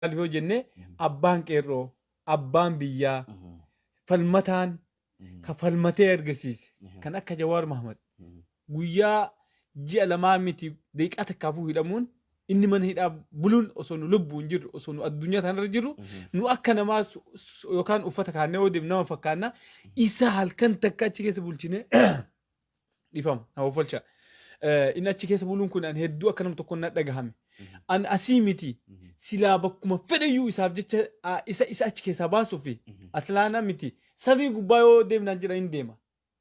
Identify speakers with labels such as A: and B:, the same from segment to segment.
A: Maaliif yoo jenne, abbaan qeerroo, abbaan biyyaa, falmataan kan falmatee argisiise kan akka Jawaar Mahmad guyyaa ji'a 2 miti, daqiiqaa takkaafuu hidhamuun, inni mana hidhaa buluun, osoo nu lubbuun jirru, osoo nu addunyaa tanarra jirru, nu akka namaa yookaan uffata kaannee yoo deemnu nama fakkaanna, isa halkan takka achi keessa bulchine, dhifama na ofalcha. Inni achi keessa buluun kun an hedduu akka nama tokkoon na dhagahame. An asii miti, silaa bakkuma fedhayyuu isaaf jecha isa achi keessaa baasuu fi Atlaanaa miti, samii gubbaa yoo deemnaan jira hin deema.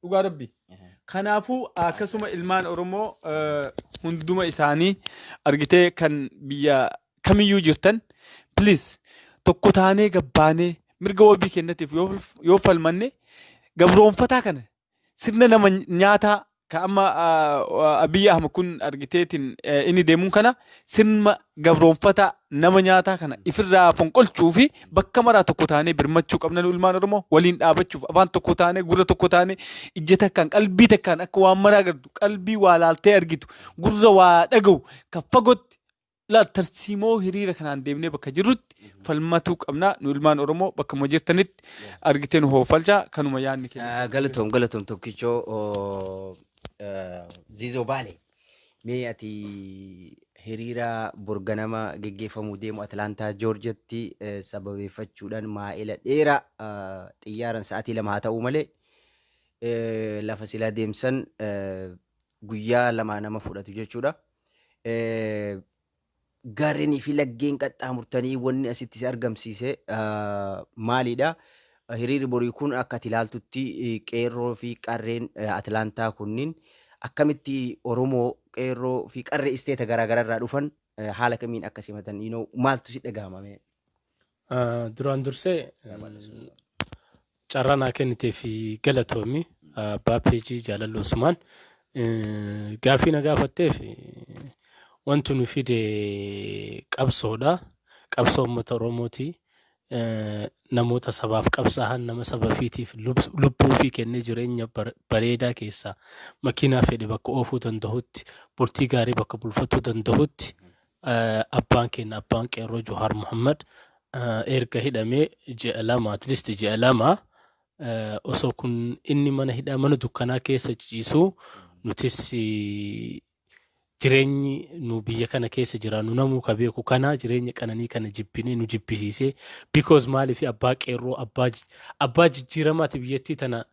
A: Dhugaa Rabbi. Kanaafuu akkasuma ilmaan Oromoo hunduma isaanii argitee kan biyya kamiyyuu jirtan, please, tokko taanee gabbaanee mirga wabii kennatiif yoo falmanne, gabroonfataa kana, sirna nama nyaataa ka amma Abiy Ahmed kun argiteetiin inni deemuun kana, sirna gabroonfataa nama nyaataa kana ifirraa fonqolchuu fi bakka maraa tokko taanee birmachuu qabna. Nu ilmaan Oromoo waliin dhaabachuuf afaan tokko taanee, gurra tokko taanee, ija takkaan, qalbii takkaan, akka waan maraa agartu, qalbii waa laaltee argitu, gurra waa dhaga'u kan fagootti laal, tarsiimoo hiriira kanaan deemnee bakka jirrutti falmatuu qabna. Nu ilmaan Oromoo bakkuma jirtanitti argitee nu hoofalcha, kanuma yaadni keenya.
B: Galatoom, galatoom Tokkichoo. Ziizoo Baale. Mee ati hiriira borganama geggeeffamuu deemu Atlaantaa Joorjiyatti sababeeffachuudhaan, maa'ila dheeraa xiyyaaran sa'aatii 2 haa ta'uu malee, lafa silaa deemsan guyyaa 2 nama fudhatu jechuudha. Gaarrenii fi laggeen qaxxaamurtanii wanni asitti si argamsiise maalidha? Hiriirri borii kun akka ati ilaaltutti qeerroo fi qarreen Atlaantaa kunniin akkamitti Oromoo qeerroo fi qarree isteeta garaagaraa irraa dhufan haala kamiin akka simatan maaltu si dhagahama mee?
C: Duraan dursee carraa naa kennitee fi galatoomi, abbaa peejii Jaalalli Usmaan. Gaaffii na gaafatteef, wanti nu fide qabsoodha. Qabsoo uummata Oromooti. Namoota sabaaf qabsaa'an, nama saba ofiitiif lubbuu ofii kennee jireenya bareedaa keessaa makiinaa fedhe bakka oofuu danda'utti, bultii gaarii bakka bulfatuu danda'utti, abbaan keenya, abbaan qeerroo Jawaar Muhammad erga hidhamee ji'a 2, at least ji'a 2 osoo kun inni mana hidhaa, mana dukkanaa keessa ciisu, nutis jireenyi nu biyya kana keessa jiraannu namuu ka beeku kana, jireenya qananii kana jibbinee nu jibbisiisee, because maaliif, abbaa qeerroo, abbaa jijjiiramaati. Biyyattii tana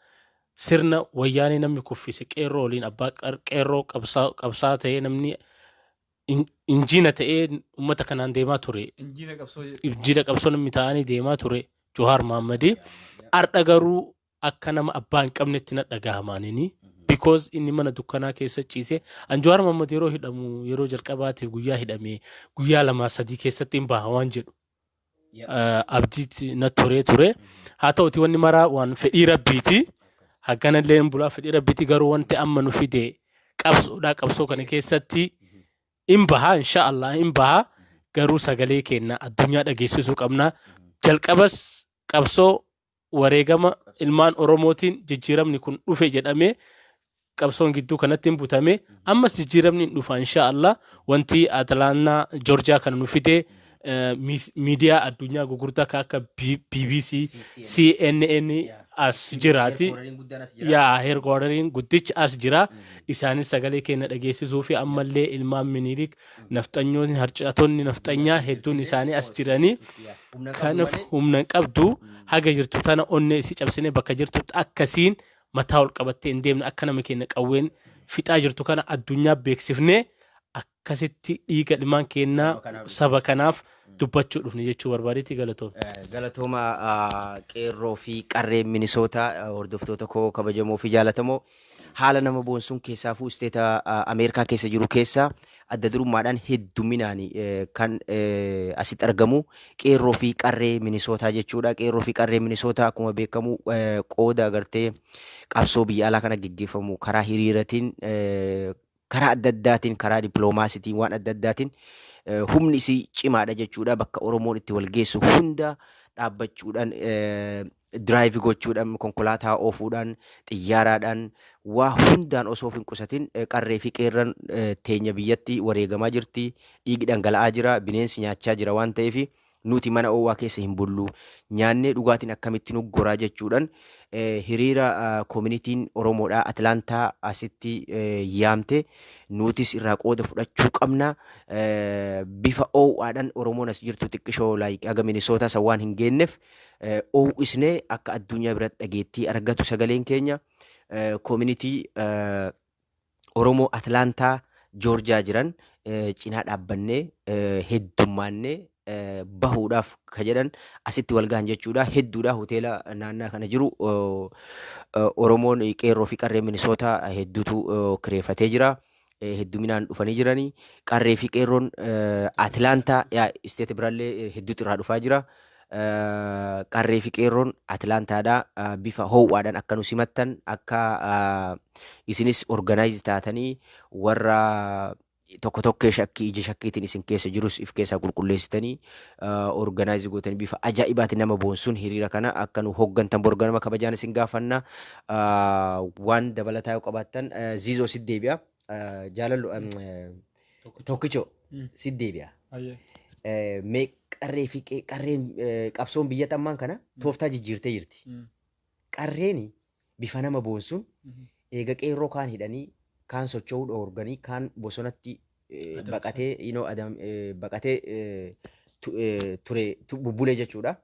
C: sirna Wayyaanee namni kuffise qeerroo waliin, abbaa qeerroo qabsaa ta'ee, namni injiina ta'ee uummata kanaan deemaa ture.
A: Injiina qabsoo jedhu.
C: Injiina qabsoo namni ta'anii deemaa ture Jawaar Mahammadii. Ardha garuu akka nama abbaa hin qabnetti na dhagahamaanini. Because inni mana dukkanaa keessa ciise. An Jawaar Mahammad yeroo hidhamu, yeroo jalqabaatiif guyyaa hidhame, guyyaa 2 3 keessatti hin baha waan jedhu abdiitti na turee ture. Haa ta'uti, wanni maraa waan fedhii Rabbiiti. Hagganallee hin bulaa, fedhii Rabbiiti. Garuu wanti amma nu fide qabsoodha. Qabsoo kana keessatti hin baha, insha Allah hin baha. Garuu sagalee keenya addunyaa dhageessisuu qabna. Jalqabas qabsoo wareegama ilmaan Oromootiin jijjiiramni kun dhufe jedhamee qabsoon gidduu kanatti hin butame. Ammas jijjiiramni hin dhufa, insha Allah. Wanti Atlaantaa Joorjiyaa kana nu fide miidiyaa addunyaa gurguddaa kan akka BBC, CNN as jiraati. Yaa, headquarteriin guddichi as jira. Isaanis sagalee keenya dhageessisuu fi ammallee ilmaan Minilik, nafxanyoonni, harcaatonni nafxanyaa hedduun isaanii as jiranii. Kanaaf humna hin qabdu, haga jirtu tana onnee isii cabsine bakka jirtutti akkasiin mataa ol qabattee hin deemne, akka nama keenya qawween fixaa jirtu kana addunyaa beeksifnee, akkasitti dhiiga ilmaan keenyaa saba kanaaf dubbachuu dhufne jechuu barbaadetti. Galatoom.
B: Galatooma qeerroo fi qarreen Minisootaa. Hordoftoota koo kabajamoo fi jaalatamoo, haala nama boonsuun keessaafuu isteeta Ameerikaa keessa jiru keessa adda durummaadhaan hedduminaan kan asitti argamu qeerroo fi qarree Minisootaa jechuudha. Qeerroo fi qarree Minisootaa akkuma beekamu qooda agartee qabsoo biyya alaa kana geggeeffamu karaa hiriiratiin, karaa adda addaatiin, karaa dippiloomaasiitiin, waan adda addaatiin humni isii cimaadha jechuudha. Bakka Oromoon itti wal geessu hunda dhaabbachuudhaan, drive gochuudhaan, konkolaataa oofuudhaan, xiyyaaraadhaan, waa hundaan osoo of hin qusatin qarree fi qeerran teenya biyyatti wareegamaa jirti. Dhiigi dhangala'aa jira, bineensi nyaachaa jira waan ta'eef Nuti mana oowwaa keessa hin bullu, nyaannee dhugaatiin akkamitti nu goraa jechuudhaan hiriira communityn Oromoodhaa Atlaantaa asitti yaamte nutis irraa qooda fudhachuu qabna. Bifa oowwaadhaan Oromoon as jirtu xiqqishoo like haga Minisootaa san waan hin geenneef oowwisnee akka addunyaa biratti dhageettii argatu sagaleen keenya community Oromoo Atlaantaa Joorjiyaa jiran cinaa dhaabbannee heddummaannee bahuudhaaf ka jedhan asitti wal gahan jechuudha. Hedduudha hoteela naannaa kana jiru Oromoon qeerroo fi qarree Minisootaa hedduutu kireeffatee jira. Hedduminaan dhufanii jiranii. Qarree fi qeerroon Atlaantaa state biraallee hedduutu irraa dhufaa jira. Qarree fi qeerroon Atlaantaadhaa bifa ho'aadhaan akka nu simattan, akka isinis organize taatanii warra tokko tokkee shakkii ija shakkiitiin isin keessa jirus if keessaa qulqulleessitanii organize gootanii bifa ajaa'ibaatiin nama boonsuun hiriira kana akka nu hooggantan borganama kabajaan isin gaafanna. Waan dabalataa yoo qabaattan Ziizoo sit deebi'a. Jaalallu Tokkichoo sit deebi'a. Mee qarree fi qarreen qabsoon biyya ammaan kana tooftaa jijjiirtee jirti. Qarreen bifa nama boonsuun eega qeerroo kaan hidhanii, kaan socho'uu dhoorganii, kaan bosonatti baqatee baqatee ture bubbulee jechuudha.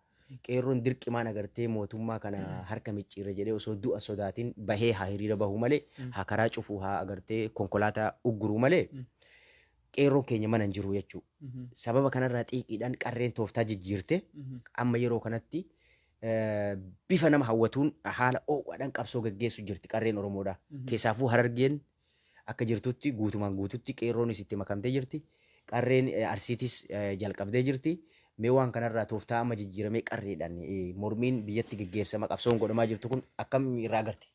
B: Qeerroon dirqimaan agartee mootummaa kana harka micciirra jedhee osoo du'a sodaatiin bahee haa hiriira bahuu malee, haa karaa cufuu, haa agartee konkolaataa ugguruu malee qeerroon keenya mana hin jiru jechuudha. Sababa kanarraa xiiqiidhaan qarreen tooftaa jijjiirte amma yeroo kanatti bifa nama hawwatuun haala oowwaadhaan qabsoo gaggeessu jirti qarreen Oromoodha. Keessaafuu Harargeen akka jirtutti guutumaan guututti qeerroonis itti makamtee jirti. Qarreen Arsiitis jalqabdee jirti. Mee waan kanarraa tooftaa amma jijjiiramee qarreedhaan mormiin biyyatti gaggeessama qabsoon godhamaa jirtu kun akkam irraa agarte?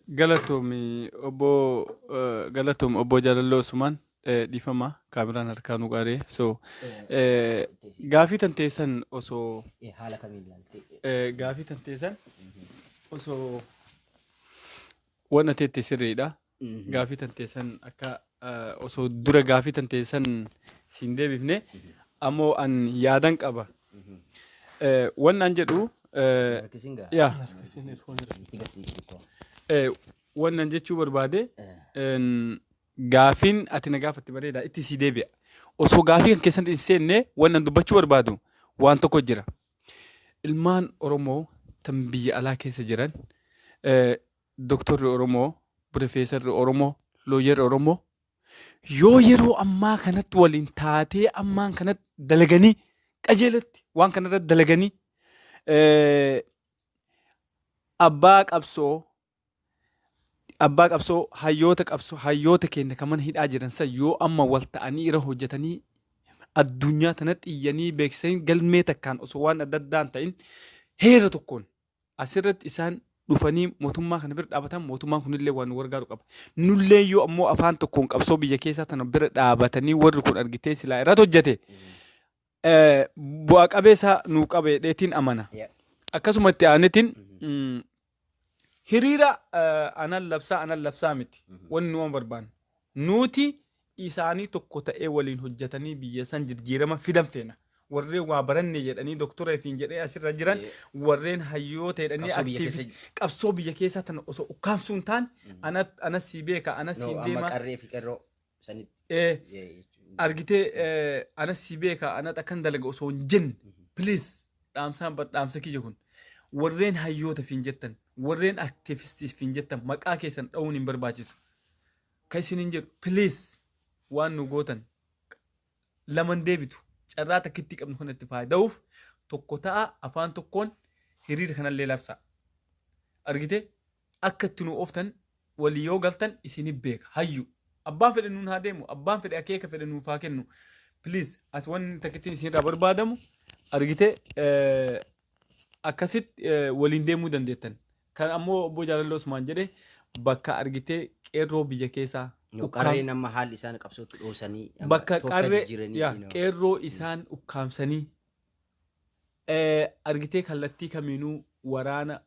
A: Galatoomi obbo, galatoomi obbo Jaalalloo Usmaan, dhiifama, kaameraan harkaa nu qaaree. So gaafii tan teessan osoo
B: Haala kamiin ilaalte?
A: Gaafii tan teessan osoo wanna teette sirriidha. Gaafii tan teessan akka osoo dura gaafii tan teessan siin deebifne ammoo an yaadan qaba. Wanni an jedhu yaa wanni an jechuu barbaade gaafiin ati na gaafatte bareeda, itti sii deebi'a. Osoo gaafii kan keessatti hin seenne wanni an dubbachuu barbaadu waan tokko jira. Ilmaan Oromoo tan biyya alaa keessa jiran, doktorri Oromoo, pirofeesarri Oromoo, lawyerri Oromoo yoo yeroo ammaa kanatti waliin taatee ammaan kanatti dalaganii qajeelatti waan kanarratti dalaganii abbaa qabsoo hayyoota qabsoo hayyoota keenya kan mana hidhaa jiran san yoo amma wal ta'anii irra hojjetanii addunyaa tanatti iyyanii beeksisanii galmee takkaan osoo waan adda addaa hin ta'in heera tokkoon asirratti isaan dhufanii mootummaa kana bira dhaabatan, mootummaan kunillee waan nu gargaaru qaba. Nullee yoo ammoo afaan tokkoon qabsoo biyya keessaa tana bira dhaabatanii warri kun argitee silaa irratti hojjete bu'aa qabeessa nuu qabeedheetiin amana. Akkasuma itti aanetiin hiriira anan labsaa anan labsaa miti wanni nu barbaannu. Nuti isaanii tokko ta'ee waliin hojjetanii biyya san jijjiirama fidan feena. Warreen waa baranne jedhanii doktora ifiin jedhee asirra jiran, warreen hayyoota jedhanii
B: Qabsoo biyya
A: activist qabsoo biyya keessaa tana osoo ukkaamsuu hin taane ana sii beeka, ana
B: No,
A: siin
B: amma
A: deema.
B: Qarree fi qeerroo sanitti.
A: Argitee ana sii beeka, ana akkan dalaga osoo hin jenne, please, dhaamsaan dhaamsa kiyya kun warreen hayyoota fiin jettan, warreen activistii fiin jettan, maqaa keessan dha'uun hin barbaachisu. Kan isiniin jedhu, please, waan nu gootan laman deebitu, carraa takkitti qabnu kana itti fayyadamuuf tokko ta'a, afaan tokkoon hiriira kanallee labsaa. Argite akka itti nu ooftan walii yoo galtan isinif beeka hayyu. Abbaan fedhe nuun haa deemu, abbaan fedhe akeeka fedhe nuuf haa kennu. Please, as wanni takkittiin isinirraa barbaadamu argite akkasitti waliin deemuu dandeettan. Kan ammoo obbo Jaalalloo Usmaan jedhe bakka argitee qeerroo biyya keessaa
B: No, qarreen amma haalli isaan qabsootti dhoosanii amma
A: bakka
B: tooftaa
A: qarree
B: jijjiiranii,
A: yaa qeerroo isaan ukkaamsanii argitee kallattii kamiinuu waraana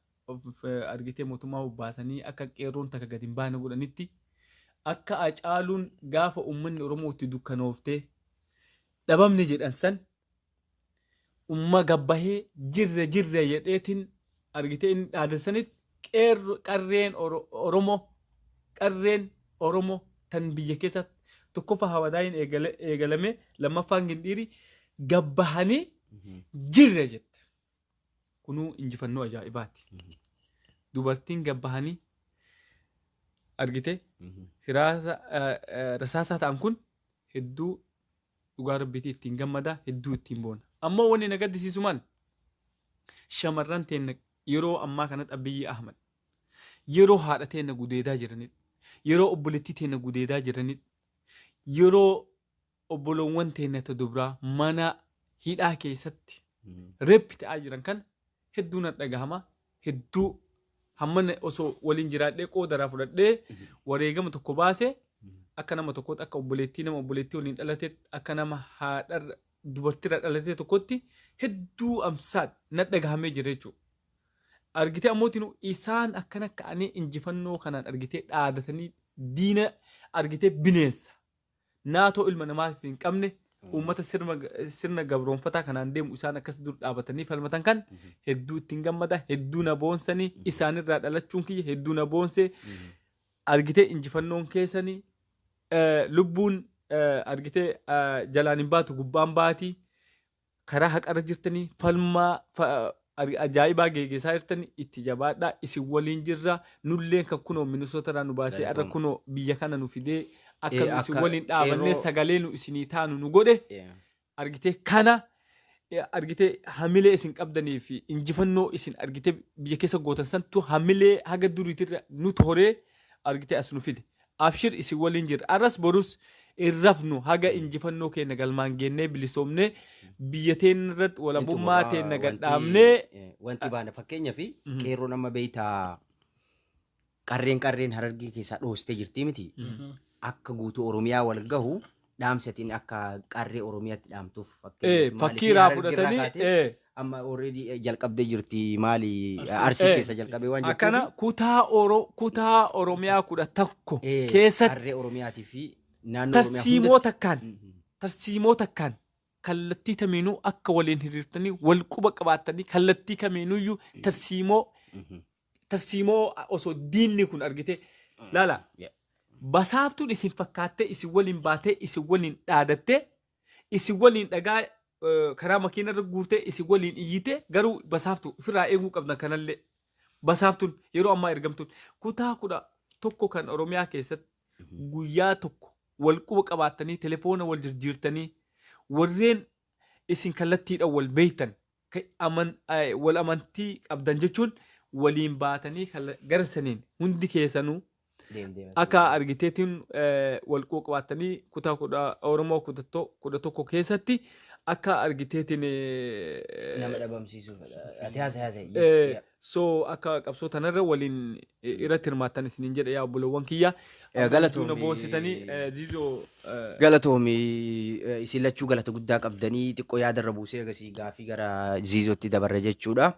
A: argitee mootummaa bobbaasanii akka qeerroon takka gadi hin baane godhanitti, akka Hacaaluun gaafa uummanni Oromoo itti dukkanooftee dhabamne jedhan san. Umma gabbahee jirre jirre jedheetiin argitee inni dhaadessanitti qarreen Oromoo, qarreen Oromoo tan biyya keessatti tokkoffaa Hawadaayin eegalame, lammaffaan Gindhiiri gabbahanii jirre jette. Kunuu injifannoo ajaa'ibaati. Dubartiin gabbahanii argite hiraasa rasaasaa ta'an kun hedduu dhugaa rabbiitii ittiin gammada, hedduu ittiin boona. Ammoo wanni na gaddisiisu maal? Shamarran teenna yeroo ammaa kanatti Abiyyi Ahmad yeroo haadha teenna gudeedaa jiranidha. Yeroo obboleettii teenna gudeedaa jiranidha. Yeroo obboloowwan teenna ta dubraa mana hidhaa keessatti rape ta'aa jiran kan hedduu na dhagahama, hedduu hammana osoo waliin jiraadhee qoodaraa fudhadhee wareegama tokko baase akka nama tokkootti, akka obboleettii nama obboleettii waliin dhalate, akka nama haadharra dubartiirra dhalatee tokkotti hedduu amsaad na dhagahamee jira jechuudha. Argitee ammootiin isaan akkana ka'anii injifannoo kanaan argitee dhaadatanii diina argitee bineensa naatoo ilma namaaf hin qabne, uummata sirna gabroonfataa kanaan deemu isaan akkas dur dhaabatanii falmatan kan hedduu ittiin gammada, hedduu na boonsanii, isaanirraa dhalachuun kiyya hedduu na boonsee. Argitee injifannoon keessanii lubbuun argitee jalaan hin baatu, gubbaan baati. Karaa haqarra jirtanii falmaa ajaa'ibaa geggeessaa jirtanii, itti jabaadhaa, isin waliin jirra. Nulleen kan kunoo Minisootarraa nu baasee arra kunoo biyya kana nu fidee akka nu isin waliin dhaabannee sagalee nu isinii taanu nu godhe. Argitee kana argitee hamilee isin qabdanii fi injifannoo isin argitee biyya keessa gootan santu hamilee haga duriitirra nu horee argitee as nu fide. Abshir, isin waliin jirra. Arras borus hin rafnu haga injifannoo keenya galmaan geennee bilisoomnee biyya teenya irratti walabummaa teenya gadhaabnee.
B: Wanti baana fakkeenyaa fi qeerroon amma beeytaa qarreen Harargee keessaa dhoostee jirti miti. Akka guutuu Oromiyaa wal gahu dhaamsatiin akka qarree Oromiyaatti dhaamtuuf.
A: Fakkii irraa fudhatanii
B: Amma already jalqabdee jirti, maali, Arsii keessa jalqabee waan jirtuuf.
A: Akkana kutaa Oromiyaa 11 keessatti
B: qarree Oromiyaatii fi naannoo Oromiyaa
A: tarsiimoo takkaan kallattii kamiinuu akka waliin hiriirtanii wal quba qabaattanii kallattii kamiinuyyuu tarsiimoo osoo diinni kun argite laala basaaftuun isin fakkaattee isin waliin baatee isin waliin dhaadattee isin waliin dhagaa karaa makiina irra guurtee isin waliin iyyitee garuu basaaftu ofirraa eeguu qabdan. Kanallee basaaftuun yeroo ammaa ergamtuun kutaa 11 kan Oromiyaa keessatti guyyaa tokko wal quba qabaattanii telefoona wal jijjiirtanii warreen isin kallattiidhaan wal beektan wal amantii qabdan jechuun waliin baatanii gara saniin hundi keessanuu akka argiteetiin wal quba qabaattanii kutaa kudha Oromoo 11 keessatti akka argiteetiin
B: nama dhabamsiisuuf ati haasa haasa.
A: So akka qabsoo tanarra waliin irratti hirmaattan isiniin jedha, yaa obbolowwan kiyya.
B: Galatoomi.
A: Na boonsitanii Ziizoo.
B: Galatoomi, isin lachuu galata guddaa qabdanii. Xiqqoo yaadarra buusee agasii gaafii gara Ziizootti dabarre jechuudha.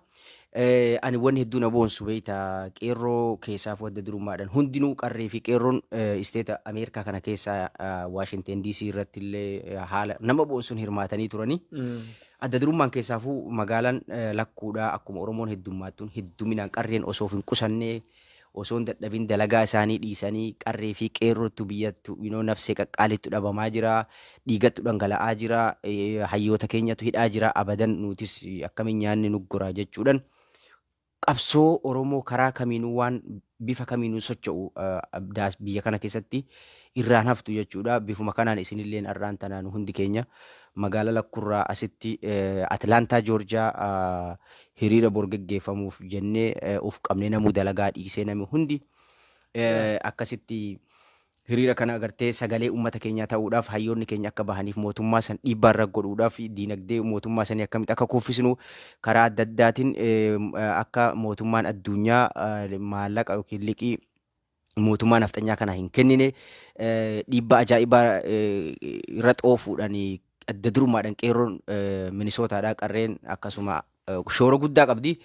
B: Ani wanni hedduu na boonsu beeyta qeerroo keessaaf wadda durummaadhaan hundinuu qarree fi qeerroon isteeta Ameerikaa kana keessa Waashinten DC irratti illee haala nama boonsuun hirmaatanii turanii. Adda durummaan keessaafuu magaalaan lakkuudha akkuma Oromoon heddummaattuun hedduminaan qarreen osoo hin qusannee, osoo hin dadhabin dalagaa isaanii dhiisanii qarree fi qeerrootu biyyattu nafsee qaqqaalittu dhabamaa jira, dhiigattu dhangala'aa jira, hayyoota keenyatu hidhaa jira, abadan nutis akkamiin nyaanni nuggoraa jechuudhaan qabsoo Oromoo karaa kamiinuu waan bifa kamiinuu socho'u biyya kana keessatti irraan haftu jechuudha. Bifuma kanaan isinilleen har'aan tanaan hundi keenya magaalaa Lakkurraa asitti Atlaantaa Joorjiyaa hiriira bor geggeeffamuuf jennee of qabnee namuu dalagaa dhiisee namni hundi akkasitti hiriira kana agartee sagalee uummata keenyaa ta'uudhaaf, hayyoonni keenya akka bahaniif, mootummaa san dhiibbaa irra godhuudhaaf, diinagdee mootummaa sanii akkamitti akka kuffisnu karaa adda addaatiin akka mootummaan addunyaa maallaqa yookiin liqii mootummaa nafxanyaa kana hin kennine dhiibbaa ajaa'ibaa irra xoofuudhaan adda durummaadhaan qeerroon Minisootaadhaa qarreen akkasuma Shoora guddaa qabdi.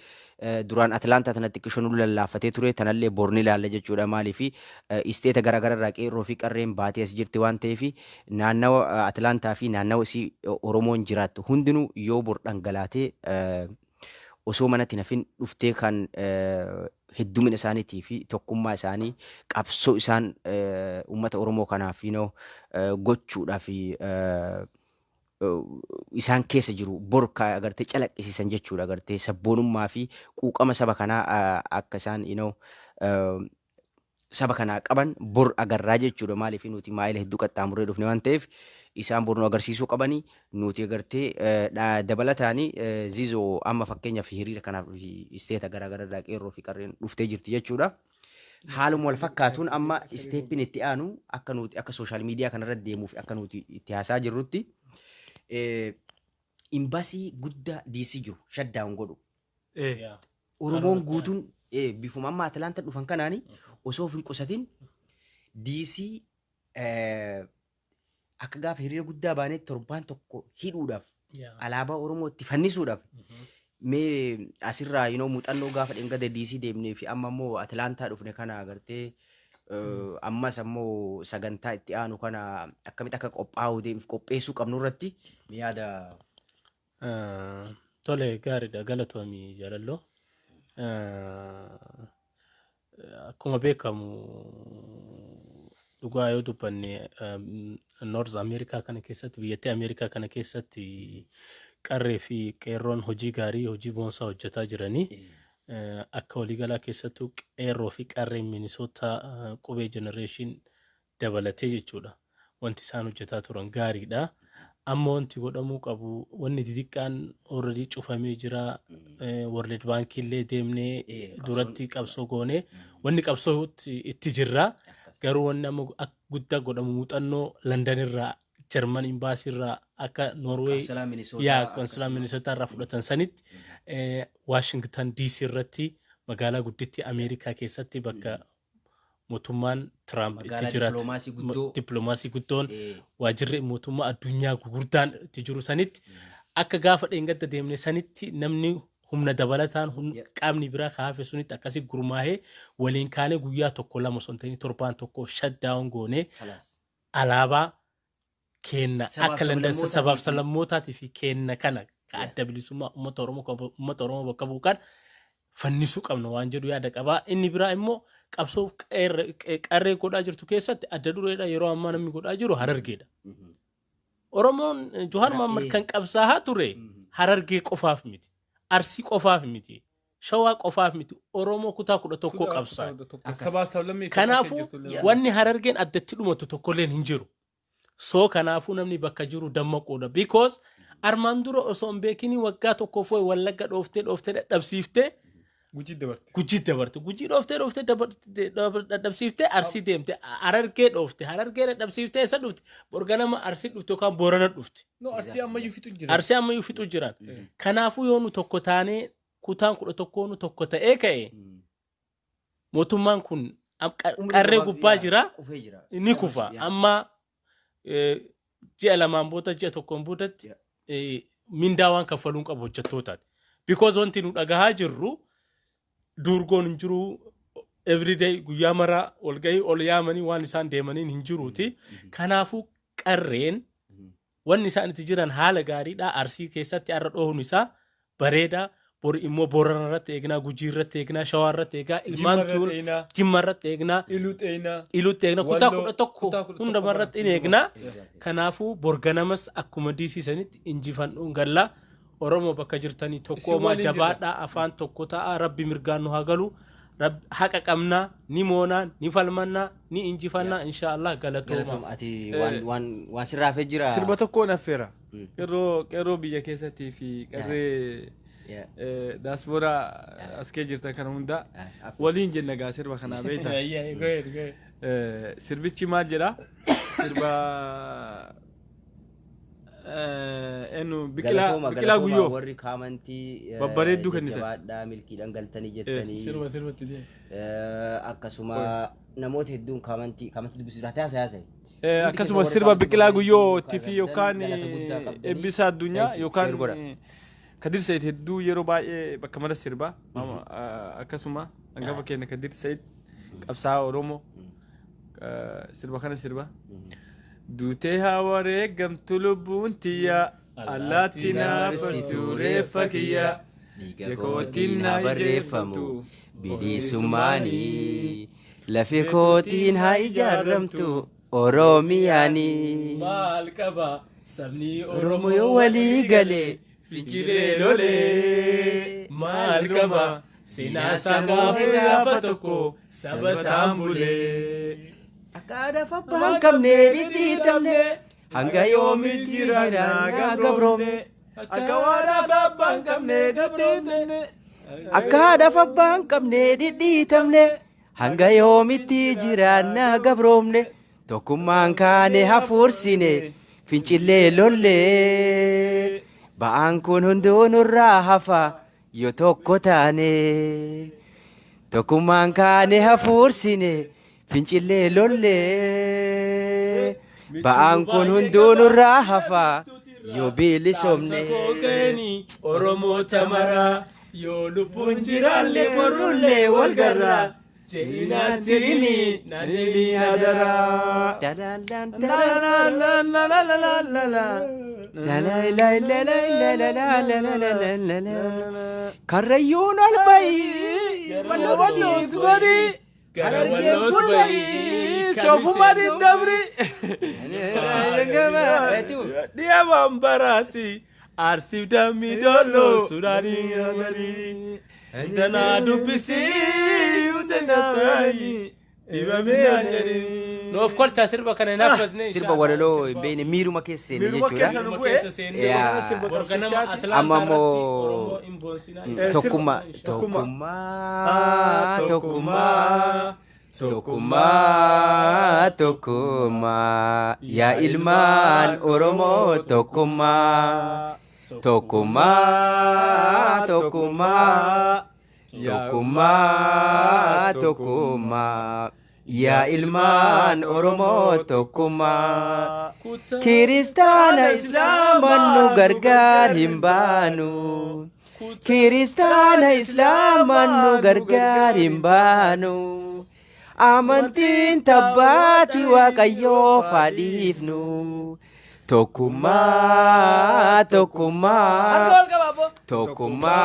B: Duraan Atlaantaa tanatti xiqqishoo nu lallaafatee ture, tanallee borni ilaalla jechuudha. Maaliif isteeta garaagaraa irraa qeerroo fi qarreen baatee as jirti waan ta'eef, naannawa Atlaantaa fi naannawa isii Oromoon jiraattu hundinuu yoo bor dhangalaatee osoo manatti nafin dhuftee kan heddumina isaaniitii fi tokkummaa isaanii, qabsoo isaan uummata Oromoo kanaaf gochuudhaaf isaan keessa jiru bor agartee calaqqisiisan jechuudha. Agartee sabboonummaa fi quuqama saba kanaa akka isaan saba kanaa qaban bor agarraa jechuudha. Maaliif nuti maayila hedduu qaxxaamurree dhufne waan ta'eef, isaan bor nu agarsiisuu qabanii nuti agartee dabalataanii zizoo amma fakkeenyaaf hiriira kanaaf isteeta garaagaraa irraa qeerroo fi qarreen dhuftee jirti jechuudha. Haaluma wal fakkaatuun amma step iin itti aanu, akka nuti akka social media kanarra deemuuf akka nuti itti haasaa jirrutti, embassy guddaa DC jiru shutdown godhu. Oromoon guutuun bifuma amma Atlaanta dhufan kanaani osoo of hin qusatin DC akka gaafa hiriira guddaa baanee torbaan tokko hidhuudhaaf, alaabaa Oromoo itti fannisuudhaaf, mee asirraa muuxannoo gaafa dhengada DC deemnee fi amma immoo Atlaantaa dhufne kana agartee, ammas ammoo sagantaa itti aanu kana akkamitti akka qophaa'uu deemuf qopheessuu qabnu irratti yaada.
C: Tole, gaariidha, galatoomii jaalalloo. Akkuma beekamu, dhugaa yoo dubbanne, North America kana keessatti, biyyattii Ameerikaa kana keessatti qarree fi qeerroon hojii gaarii, hojii boonsaa hojjetaa jiranii. Akka waliigalaa keessattuu qeerroo fi qarreen Minisoota, qubee generation dabalatee jechuudha. Wanti isaan hojjetaa turan gaariidha. Amma wanti godhamuu qabu, wanni xixiqqaan already cufamee jira. World Bank illee deemnee duratti qabsoo goonee wanni qabsoo itti jirra. Garuu wanni amma guddaa godhamu, muuxannoo London irraa, Jarman embassy irraa, akka Norway yaa konsulaa Minisoota irraa fudhatan sanitti, Washington DC irratti, magaalaa guddittii Ameerikaa keessatti, bakka mootummaan Trump itti jiraatu, dippiloomaasii guddoon, waajirri mootummaa addunyaa gurguddaan itti jiru sanitti, akka gaafa dheengadda deemne sanitti, namni humna dabalataan qaamni biraa ka hafe sunitti akkasii gurmaahee waliin kaanee guyyaa tokko lama osoo hin ta'in torbaan tokko shutdown goonee alaabaa keenna akka London sabaaf sablammootaatii fi keenna kana ka adda bilisummaa uummata Oromoo bakka bu'u kan fannisuu qabna waan jedhu yaada qabaa. Inni biraa immoo qabsoo qarree godhaa jirtu keessatti adda dureedha yeroo ammaa namni godhaa jiru Harargeedha. Oromoon Johaar Mohammad kan qabsaa'aa ture Harargee qofaaf miti. Arsii qofaaf miti. Shawaa qofaaf miti. Oromoo kutaa 11 qabsaa'e. Kanaafuu wanni Harargeen addatti dhumatu tokkolleen hin jiru. So kanaafuu namni bakka jiru dammaquudha. Because armaan dura osoo hin beekini waggaa tokko fooyi Wallagga dhooftee dhooftee dadhabsiiftee
A: Gujii dabarte.
C: Gujii dabarte. Gujii dhooftee dhooftee dadhabsiiftee Arsii deemte. Harargee dhoofte. Harargee dadhabsiiftee eessa dhufte? Borganama Arsii dhufte yookaan Boorana dhufte.
A: No, Arsii ammayyuu fixu jira.
C: Arsii ammayyuu fixu jiran. Kanaafuu yoo nu tokko taanee, kutaan 11 nu tokko ta'ee ka'e, mootummaan kun qarree gubbaa jira, ni kufa. Amma ji'a 2n booda, ji'a tokkoon boodatti mindaa waan kaffaluun qabu hojjettootaati. Because wanti nu dhagahaa jirru, durgoon hin jiru, everyday guyyaa maraa walgahii ol yaamanii waan isaan deemaniin hin jiruuti. Kanaafuu qarreen wanni isaan itti jiran haala gaariidha. Arsii keessatti har'a dhoohuun isaa bareeda. Bor immoo Boorana irratti eegnaa, Gujii irratti eegnaa, Shawaa irratti eegnaa, ilmaan
A: Jimma irratti eegnaa.
C: Jimma irratti eegnaa,
A: Iluu xeenaa.
C: Iluutti eegnaa, kutaa
A: Walloo,
C: 11
A: kutaa 11
C: hunduma irratti in eegnaa. Kanaafuu borganamas akkuma DC sanitti injifannoon gallaa. Oromoo bakka jirtanii tokkoomaa,
A: waliin jirra.
C: Jabaadhaa, afaan tokko ta'a, Rabbi mirgaan nu haa galu. Haqa qabnaa, ni moonaa, ni falmannaa, ni injifannaa, insha Allah, galatooma.
B: Galatoom, ati waan sirraafee jira.
A: Sirba tokkoon affeera. Qeerroo biyya keessattii fi qarree daasporaa as kee jirtan kana hunda waliin jenna gaa sirba kanaa beektaa.
C: Yeah, go ahead, go ahead.
A: Sirbichi maal jedha? Sirba eenyu, Biqilaa
B: Galatooma,
A: Biqilaa
B: galatooma
A: Guyyoo.
B: Warri kaamantii
A: Babbareedduu kennitan.
B: jajjabaadhaa, milkiidhaan galtanii jettanii.
C: Sirba sirbatti deema.
B: Akkasuma namoota hedduun kaamantii dubbisuu haasa haasa.
A: Akkasuma
B: warri
A: sirba
B: kaamantii
A: Biqilaa
B: babbareedduu
A: Guyyootti fi
B: qabdan,
A: yookaan
B: galata guddaa qabdanii.
A: Eebbisaa Addunyaa
B: Thank you.
A: yookaan
B: Share godha.
A: Kadir Said hedduu yeroo baay'ee bakka mara sirba. Akkasuma hangafa keenya Kadir Said, qabsaa'aa Oromoo, sirba kana sirba. Duutee haa wareegamtu lubbuun tiyya, allaatti naaf reeffa kiyya.
B: Dhiiga kootiin haa barreeffamu bilisummaanii, lafi kootiin haa ijaaramtu Oromiyaanii.
C: Maal qaba sabni
B: Oromoo yoo walii galee
C: fincilee lolee? Maal qaba seenaa isaa gaafa tokko saba isaan bulee.
B: Akka aadaa abbaa hin qabne dhidhiitamne, hanga yoomitti jiraannaa gabroomne?
A: Akka waadaaf abbaa hin qabne dhidhiitamne.
B: Akka haadhaaf abbaa hin qabne dhidhiitamne, hanga yoomitti jiraannaa gabroomne? Tokkummaan kaane hafuursine fincillee lollee, ba'aan kun hunduu nurraa hafa yoo tokko taane. Tokkummaan kaane hafuursine fincillee lollee, ba'aan kun hunduu nurraa hafa yoo bilisoomne.
C: Oromoota maraa, yoo lubbuun jiraallee borullee wal garraa. Jeenaatti himi naannii hadaraa.
B: Dalaan.
A: La la la la la la la la.
B: Karrayyuun ol bayi,
A: Walloos godhi.
B: Harargeen
A: fuulli soofummaan dabri. Dhiyamaan baraati. Arsiif dammi dolloo Sudaanii garii. Danaa dubbisii utanataayi. Dhibamee jedhii.
C: Nu of kolchaa, sirba kana hin hafasne.
B: Sirba walaloo hin beekne miiruma keessa seenne
A: Miiruma
B: jechuudha.
A: keessa nu
C: Miiruma
A: bu'e.
C: keessa seenne.
B: Yaa.
A: Sirba
C: Borganama
A: qabsichaati.
C: Atlaantaa
B: Amma
C: irratti
B: immoo
C: Oromoo hin boonsinaa.
B: Tokkummaa,
A: Tokkummaa.
B: tokkummaa, tokkummaa, tokkummaa, tokkummaa, yaa ilmaan Oromoo, tokkummaa, tokkummaa, tokkummaa, tokkummaa, tokkummaa, yaa ilmaan Oromoo, tokkummaa. Kiristaana Islaamaan nu gargaar hin baanu. Kiristaana Islaamaan nu gargaar hin baanu. Amantiin tabbaati Waaqayyoo fadhiifnu. Tokkummaa, tokkummaa,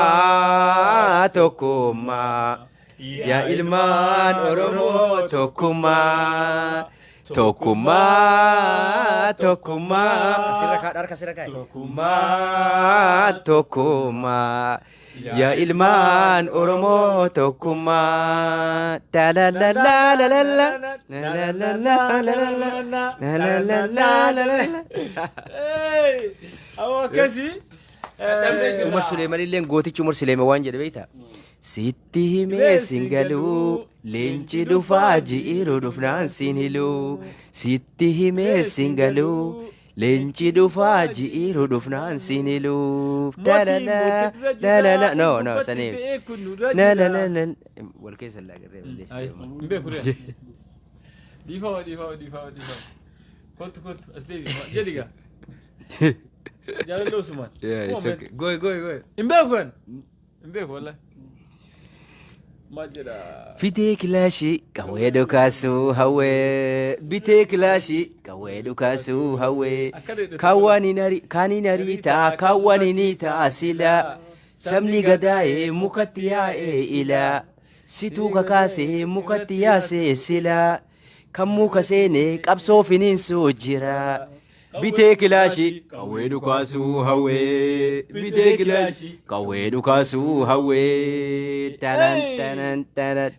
B: tokkummaa, tokkummaa. Yaa ilmaan Oromoo, tokkummaa, tokkummaa, tokkummaa. Asirra kaadha, harka asirra kaa'e. Tokkummaa, tokkummaa. Yaa ilmaan Oromoo, tokkummaa. Ta-la-la-la-la-la-la. La-la-la-la-la-la. La-la-la-la-la-la.
A: Awwa akkasii.
B: Umar Suleeman illee, gootichi Umar Suleeman waan jedhe beektaa? Sitti himee sin galuu, leenci dhufaa ji'iru dhufnaan sin hiluu. Sitti himee sin galuu, leenci dhufaa ji'iru dhufnaan sin hiluu. Dalala dalala, no no, saniif. La la la la, wal keessa laagarree balleessite.
A: Hin beeku ree. Dhiifama, dhiifama, dhiifama, dhiifama. Kottu, kottu, as deebi jedhi gaa. Jaalallee Usmaan.
B: Yeah, it's okay. Go go go.
A: Hin beeku kan. Hin beeku wallahi. Maal jedha?
B: Fidee kilaashii qawwee dhukaasuu hawwee, bitee kilaashii qawwee dhukaasuu hawwee.
A: Akka dheedhe.
B: Kaaniin ariitaa, kaawwan ni ta'a sila, sabni gadaa'ee mukatti yaa'ee ila, situu kakaasee mukatti yaasee sila, kan muka seenee qabsoo finiinsuu jira. Bitee kilaashii qawwee dhukaasuu hawwee, bitee kilaashii qawwee dhukaasuu hawwee. Tanan tanan tanan.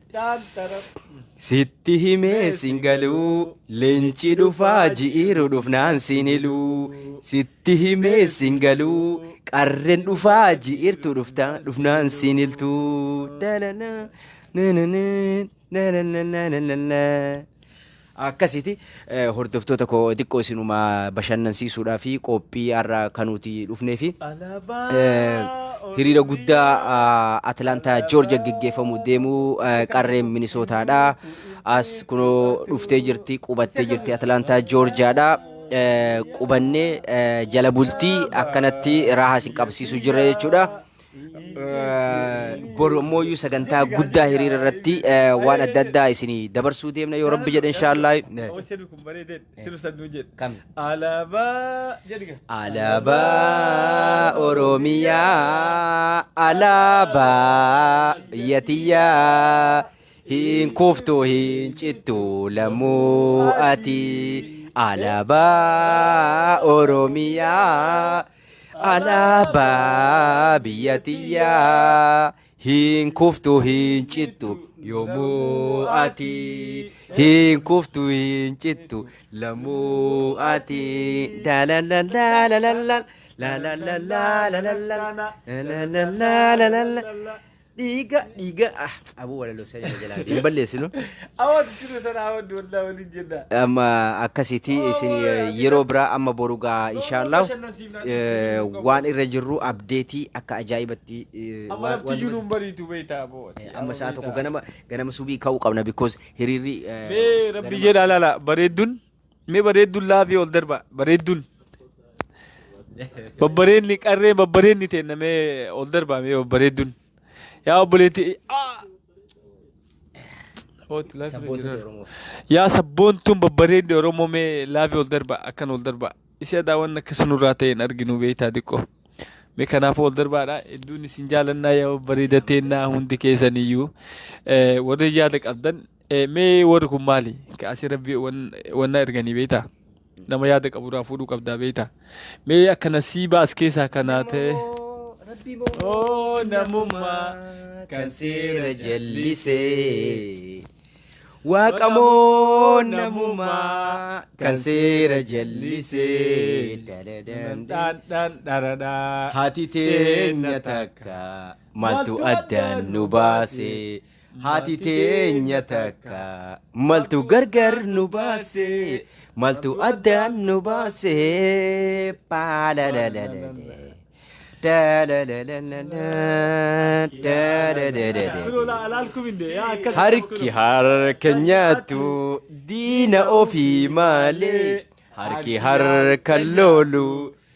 B: Sitti himee sin galuu, leenci dhufaa ji'iru dhufnaan sin hiluu. Sitti himee sin galuu, qarreen dhufaa ji'irtu dhufnaan sin hiltuu. Dalala, nanana, nanana. Akkasiiti, hordoftoota koo, xiqqoo isinuma bashannansiisuudhaa fi qophii har'a kan nuti dhufnee fi hiriira guddaa Atlaantaa Joorjiyaa geggeeffamu deemu qarreen Minisootaadha. As kunoo dhuftee jirti, qubattee jirti Atlaantaa Joorjiyaadha. qubannee jala bultii akkanatti raahaa isin qabsiisuu jirra jechuudha. Boru ammoo sagantaa guddaa hiriira irratti waan adda addaa isinii dabarsuu deemna yoo Rabbi jedhe, inshaallah.
A: Sirbi kun bareedee sirbi sannuu jedhe.
B: Kam?
A: Alaabaa jedhi.
B: Alaabaa Oromiyaa, alaabaa biyya tiyyaa, hin kuftu hin cittu lammuu ati. Alaabaa Oromiyaa, alaabaa biyya tiyyaa, hin kuftu hin cittu yoomuu ati, hin kuftu hin cittu lammuu ati. Dalalalalalala la la la la la la la la la la la la. Dhiiga dhiiga, ah, abuu walaloo isa jala jalaa hin balleessinu.
A: Awwaatu sirbi sana hawwaddu wallaa waliin jenna.
B: Amma akkasitti isin yeroo biraa amma boru gaa, inshaallah, waan irra jirru update akka ajaa'ibatti
A: Amma lafti jiru hin bariitu beektaa boo.
B: Amma sa'a 1 ganama ganama subii ka'uu qabna because hiriirri
A: Mee Rabbi jedha laala bareedduun, mee bareedduun laafii ol darba, bareedduun. Babbareedni qarree babbareedni teenna mee ol darba, mee babbareedduun. Yaa obboleetti.
B: Sabboontuu Oromoo.
A: Yaa sabboontuun babbareedni Oromoo, mee laafii ol darba, akkan ol darba. Isii daawwanna akka sunurraa ta'een arginu beektaa xiqqoo. Mee kanaafuu ol darbaadha. Hedduun isin jaalannaa yaa babbareeda teennaa hundi keessaniyyuu. Warri yaada qabdan, mee warri kun maali? Ka asii Rabbi wanna erganii beektaa? Nama yaada qaburraa fuudhuu qabdaa beektaa? Mee akka nasiibaa as keessaa kanaa ta'e. Oo namummaa
B: kan seera jallisee, Waaqa moo namummaa kan seera jallisee.
A: Dhaan dhaan dharadhaa.
B: Haati teenya takka, maaltu addaan nu baase? Haati teenya takka, maltu gargar nu baase? Maltu addaan nu baase? Paalalala. Da-la-la-la-la-la, da-da-da-da-da. Harki harka nyaatu diina ofii malee, harki harka loolu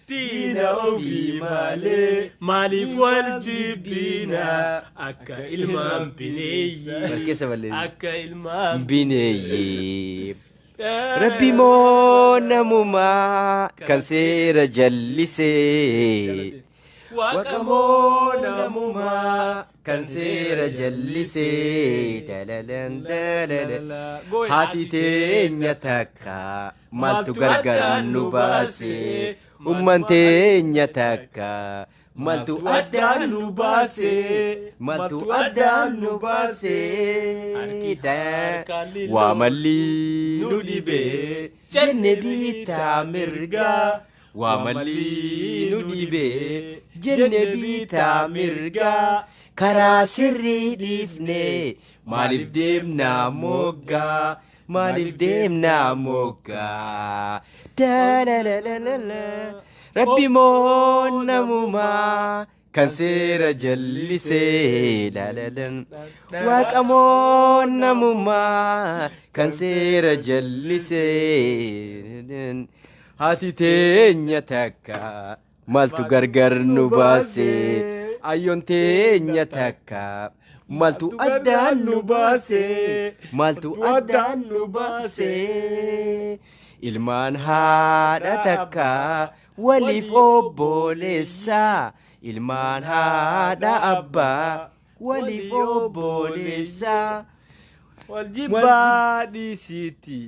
B: diina ofii malee.
C: Maaliif wal jibbina akka ilmaan bineeyyii?
B: Barkeessa balleessi.
C: Akka ilmaan
B: bineeyyii. Rabbi moo namumaa kan seera jallisee?
C: Waaqa
B: moo namumaa kan seera jallisee? Dalalan dalalan. Haati teenya takka, maaltu gargar nu baase? Umman teenya takka, maaltu addaan nu baase? Maaltu addaan nu baase? Waa malli nu dhibee jenne biitaa mirgaa. Waa malli nu dhibee jenne biitaa mirgaa. Karaa sirrii dhiifne maaliif deemnaa moggaa? Maaliif deemnaa moggaa? Dalalalala. Rabbi moo namumaa kan seera jallisee? Lalalan. Waaqa moo namumaa kan seera jallisee? Haati teenya takka, maaltu gargar nu baase? Ayyoon teenya takka, maaltu addaan nu baase? Maaltu addaan nu baase? Ilmaan haadha takka waliif obboleessa, ilmaan haadha abbaa waliif obboleessa.
A: Wal jibbaa dhiisiiti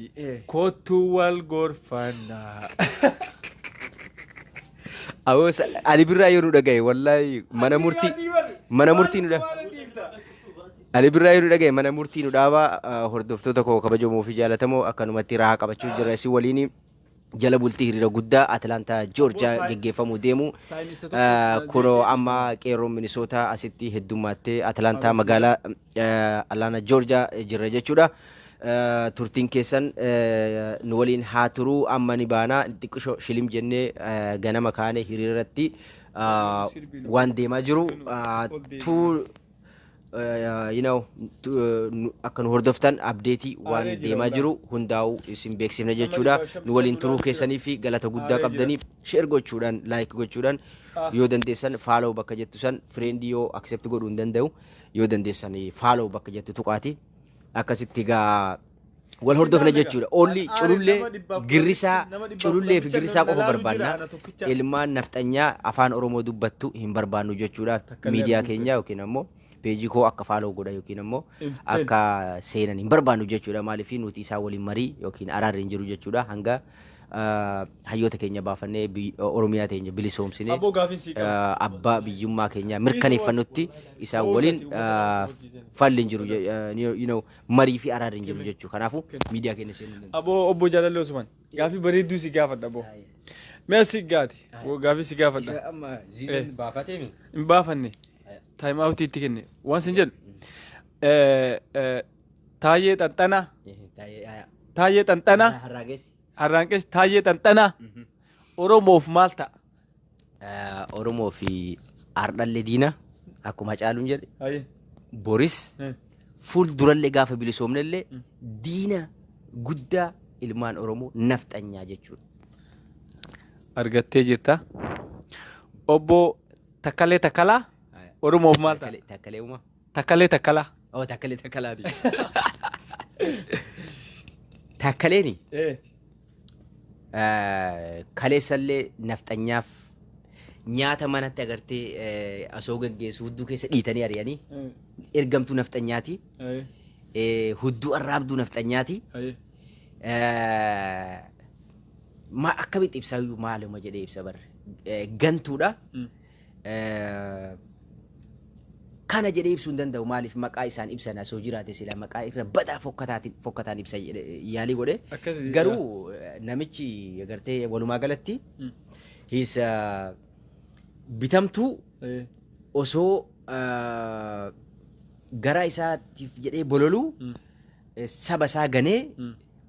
A: kottu wal gorfannaa.
B: Awoo, Ali Birraa yeroo dhagaye, wallahi mana murtii nu dhaaba. Ali Birraa yeroo dhagaye mana murtii nu dhaaba. Hordoftoota koo kabajamoo fi jaalatamoo, akkanumatti raahaa qabachuu jira isin waliin jala bultii hiriira guddaa Atlaantaa Joorjiyaa geggeeffamuu deemu. Kunoo amma qeerroon Minisootaa asitti heddummattee Atlaantaa magaalaa Alaana Joorjiyaa jirra jechuudha. Turtiin keessan nu waliin haa turuu. Amma ni baana, xiqqisho shilim jennee ganama kaanee hiriira irratti waan deemaa jiru. Akka nu hordoftan update waan
A: Aaree jira
B: deemaa
A: wallah.
B: jiru hundaa'u isin beeksifna jechuudha.
A: Nama 500
B: Nu waliin turuu
A: jira.
B: keessanii fi galata guddaa
A: Aaree jira.
B: qabdaniif share gochuudhaan, like gochuudhaan, yoo dandeessan follow bakka jettu san, friend yoo accept godhuu hin danda'u, yoo dandeessan follow bakka jettu tuqaati. Akkasitti egaa wal hordofna jechuudha. Oolli
A: Aaree
B: culullee
A: nama 115
B: girrisaa
A: nama 115
B: culullee fi girrisaa qofa
A: laalu jira,
B: barbaanna.
A: ana tokkicha.
B: Ilmaan nafxanyaa afaan Oromoo dubbattu hin barbaannu jechuudha.
A: Takka illee
B: Miidiyaa
A: arguu
B: keenya yookiin ammoo peejii koo akka follow godha yookiin ammoo
A: Hin
B: akka seenan hin barbaannu jechuudha. Maaliif nuti isaan waliin marii yookiin araarri hin jiru jechuudha. Hanga hayyoota keenya baafannee Oromiyaa teenya bilisoomsinee
A: Aboo, gaafiin sii qaba.
B: Abbaa biyyummaa keenya mirkaneeffannutti isaan waliin falli hin jiru, marii fi araarri hin jiru jechuudha. Kanaafuu miidiyaa keenya seenuu hin danda'u.
A: Aboo, obbo Jaalallee Usman, gaafii bareedduu si gaafadha aboo. Mee si gaati gaafii si gaafadha.
B: Amma ziizoon baafatee mi?
A: Hin baafanne, time out itti kenne. Waan sin jedhu, Taayyee Xanxanaa, Taayyee Xanxanaa.
B: Harraagessi.
A: Harraanqees Taayyee Xanxanaa Oromoof maal ta'a?
B: Oromoo fi Ardhallee diina akkuma Hacaaluun jedhe, boris fuuldurallee gaafa bilisoomnellee diina guddaa ilmaan Oromoo nafxanyaa jechuudha.
A: Argattee jirta. Obbo Takkalee Takkalaa Oromoof maal ta'a?
B: Takkalee uumaa.
A: Takkalee Takkalaa.
B: Oh, Takkalee Takkalaati. Takkaleeni kaleessallee nafxanyaaf nyaata manatti agartee asoo gaggeessu hudduu keessa dhiitanii ari'anii ergamtuu nafxanyaati. Hudduu arraabduu nafxanyaati. Ma akkamitti ibsaa maaluma jedhee ibsa barre. Gantuudha. Kana jedhee ibsuu hin danda'u, maaliif maqaa isaan ibsan osoo jiraate sila maqaa irra badaa fokkataatiin fokkataan ibsa jedhee yaalii godhe.
A: Akkasii.
B: Garuu namichi agartee walumaa galatti his bitamtuu osoo gara isaatiif jedhee bololuu saba isaa ganee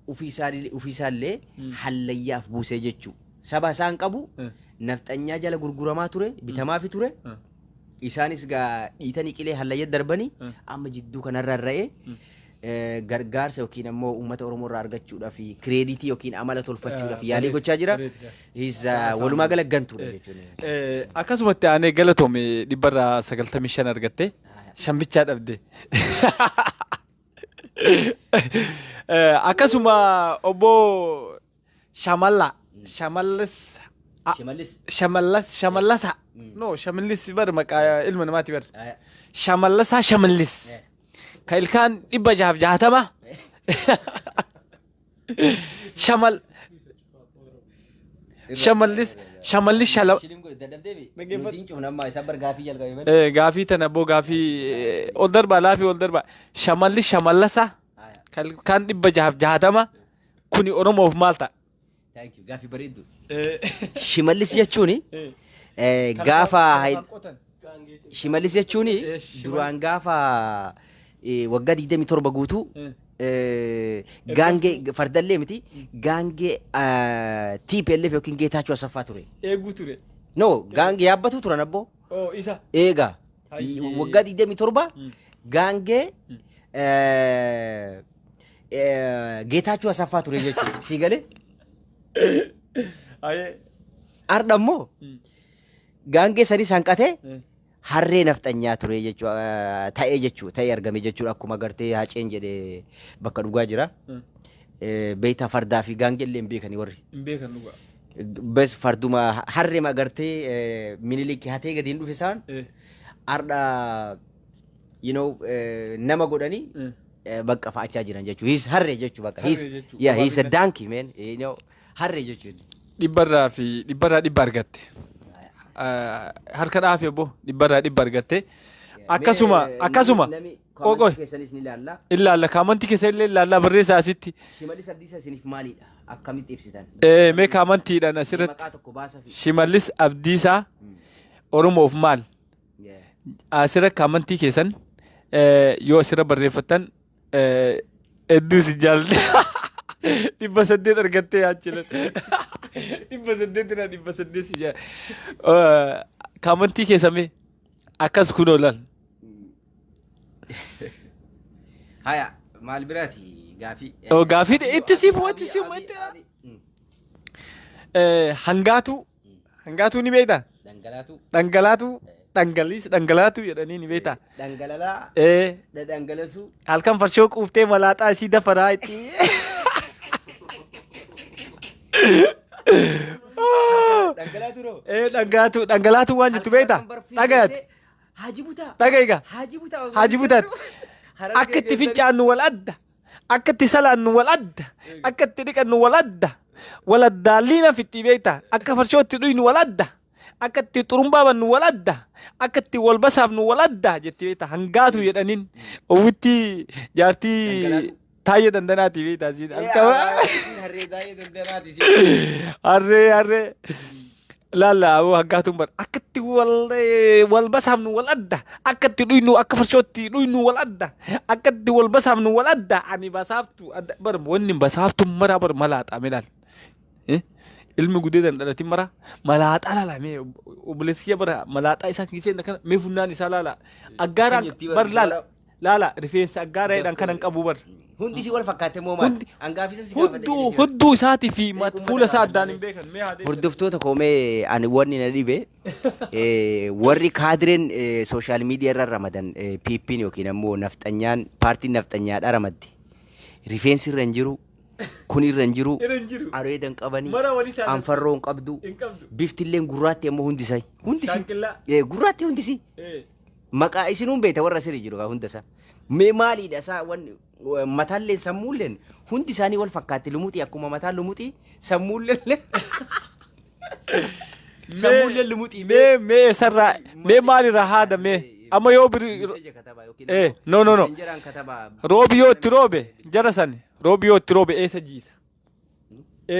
B: ofiisaallee hallayyaaf buusee jechuu. Saba isaan qabu nafxanyaa jala gurguramaa ture, bitamaafi ture. Isaanis gaa dhiitanii qilee hallayya darbanii amma jidduu kanarra ra'ee gargaarsa yookiin ammoo uummata Oromoo irraa argachuudhaaf credit yookiin amala tolfachuudhaaf yaalii gochaa jira. Walumaa gala gantuudha jechuudha.
A: Akkasumatti aanee galatoome, 95% argatte, shambichaa dhabde. Akkasuma obbo Shamalla Shamallis
B: Shimallis.
A: Shamallas Shamallasa, no, Shamallis bar maqaa ilma namaati bar. Shamallasaa Shamallis ka ilkaan 660 Shamal Shamallis Shamallis Shala Gaafii tana boo, gaafii ol darbaa laafii ol darbaa. Shamallis Shamallasa ka ilkaan 660 kuni Oromoof maal ta'a?
B: Gaafii bareeddu. Shimallis jechuun gaafa Shimallis jechuun duraan gaafa waggaa 27 guutuu gaangee fardallee miti, gaangee TPLF yookiin Geetaachoo Asaffaa ture.
A: Eeguu ture.
B: No, gaangee yaabbatu turan abboo.
A: Oh, isa.
B: Eegaa
A: Hayyee.
B: waggaa 27 gaangee Geetaachoo Asaffaa ture jechuudha. Sii galee?
A: Hayyee.
B: Ardha immoo gaangee sanis hanqatee harree nafxanyaa ture jechuudha, ta'ee jechuudha, ta'ee argame jechuudha. Akkuma agartee Haceen jedhee bakka dhugaa jira. Beektaa, fardaa fi gaangee illee hin beekani warri.
A: Hin beekan dhugaa.
B: Bes farduma harree agartee Minilik hatee gadi hin dhufe isaan ardha nama godhanii bakka fa'achaa jiran jechuudha. He's harree jechuudha bakka. He's
A: Harree jechuudha.
B: Yeah, he's a donkey, man. Harree jechuudha.
A: 100% argatte. Harka dhaafi obbo, 100% argatte. Akkasuma Qoqoy.
B: Keessanis ni ilaalla.
A: Ilaalla, comment keessa illee ilaalla, barreessaa asitti.
B: Shimallis Abdiisaa isiniif maalidha? Akkamitti ibsitan?
A: Mee commentiidhaan asirratti
B: Maqaa tokko baasaa fi.
A: Shimallis Abdiisaa Oromoof maal? Asirra comment keessan yoo asirra barreeffattan hedduu si jaalladha. 800 argattee yaachila. 800 irraa 800 si jaalladha. Comment keessa mee akkas kunoo laal.
B: Haya, maal biraati gaafii?
A: Oh, gaafii itti siif itti siif itti. Hangaatu hangaatuu ni beektaa?
B: Dhangalaatu.
A: Dhangalaatu, dhangaliis dhangalaatu jedhanii ni beektaa?
B: Dhangalalaa. Dhangalaasuu.
A: Halkan farshoo quuftee malaaxaa isii dafaraa itti.
B: Dhangalaatu roo.
A: Dhangalaatu dhangalaatu waan jettu beektaa? Dhagaati.
B: Haaji butaa.
A: Dhaga'iga.
B: Haaji butaa.
A: Haaji butaati. Akka itti fincaannu wal adda. Akka itti salaannu wal adda. Akka itti dhiqannu wal adda. Wal addaalliina fixxii beektaa? Akka farshoo itti dhuynu wal adda. Akka itti xurumbaa bannu wal adda. Akka itti wal basaafnu wal adda jetti beektaa? Hangaatu jedhaniin owitti jaartii Taayyee Dandanaati beektaa siin halkan.
B: Harree taayee dandanaati.
A: Harree harree. Laalla aboo, hangaatuun bar akka itti wal basaafnu wal adda, akka itti dhuynu, akka farshootti dhuynu wal adda, akka itti wal basaafnu wal adda. Ani basaaftu adda bar, wanni basaaftu maraa bar malaaxaa milaal. Ilmi gudeedan dhalatin mara malaaxaa laala. Mee obboleessi kiyya bara malaaxaa isaa kiiseen akkana, mee funnaan isaa laala, aggaaraan bar laala laala, rifeensa aggaara jedhan kanan qabu bar.
B: Hundi si wal fakkaate moo maal? Hangaafisa si gaafadhe.
A: Hudduu hudduu isaatii fi fuula isaa addaan hin beekan. Mee haa deebisan.
B: Hordoftoota koomee, ani wanni na dhibe warri kaadireen social media irra ramadan, PP'n yookiin ammoo nafxanyaan, paartiin nafxanyaadha ramadde. Rifeensi irra hin jiru, kun irra hin jiru,
A: Irra hin jiru.
B: areeda hin qabanii,
A: Mara walii taate.
B: anfarroo hin qabdu,
A: Hin qabdu.
B: bifti illee gurraatti ammoo hundisai. Hundisi.
A: Shaanqillaa.
B: Gurraatti hundisi. Maqaa isinuun beekta warra sirrii jiru hunda isaa. Mee maaliidha isaa wanni mataalleen sammuulleen hundi isaanii wal fakkaatti, lumuxii akkuma mataan lumuxii sammuulleen lumuxii.
A: Mee eessarraa, mee maalirraa haada, mee amma yoo biri no, no, no. Roobi yoo itti roobe, jara san roobi yoo itti roobe eessa jiisa?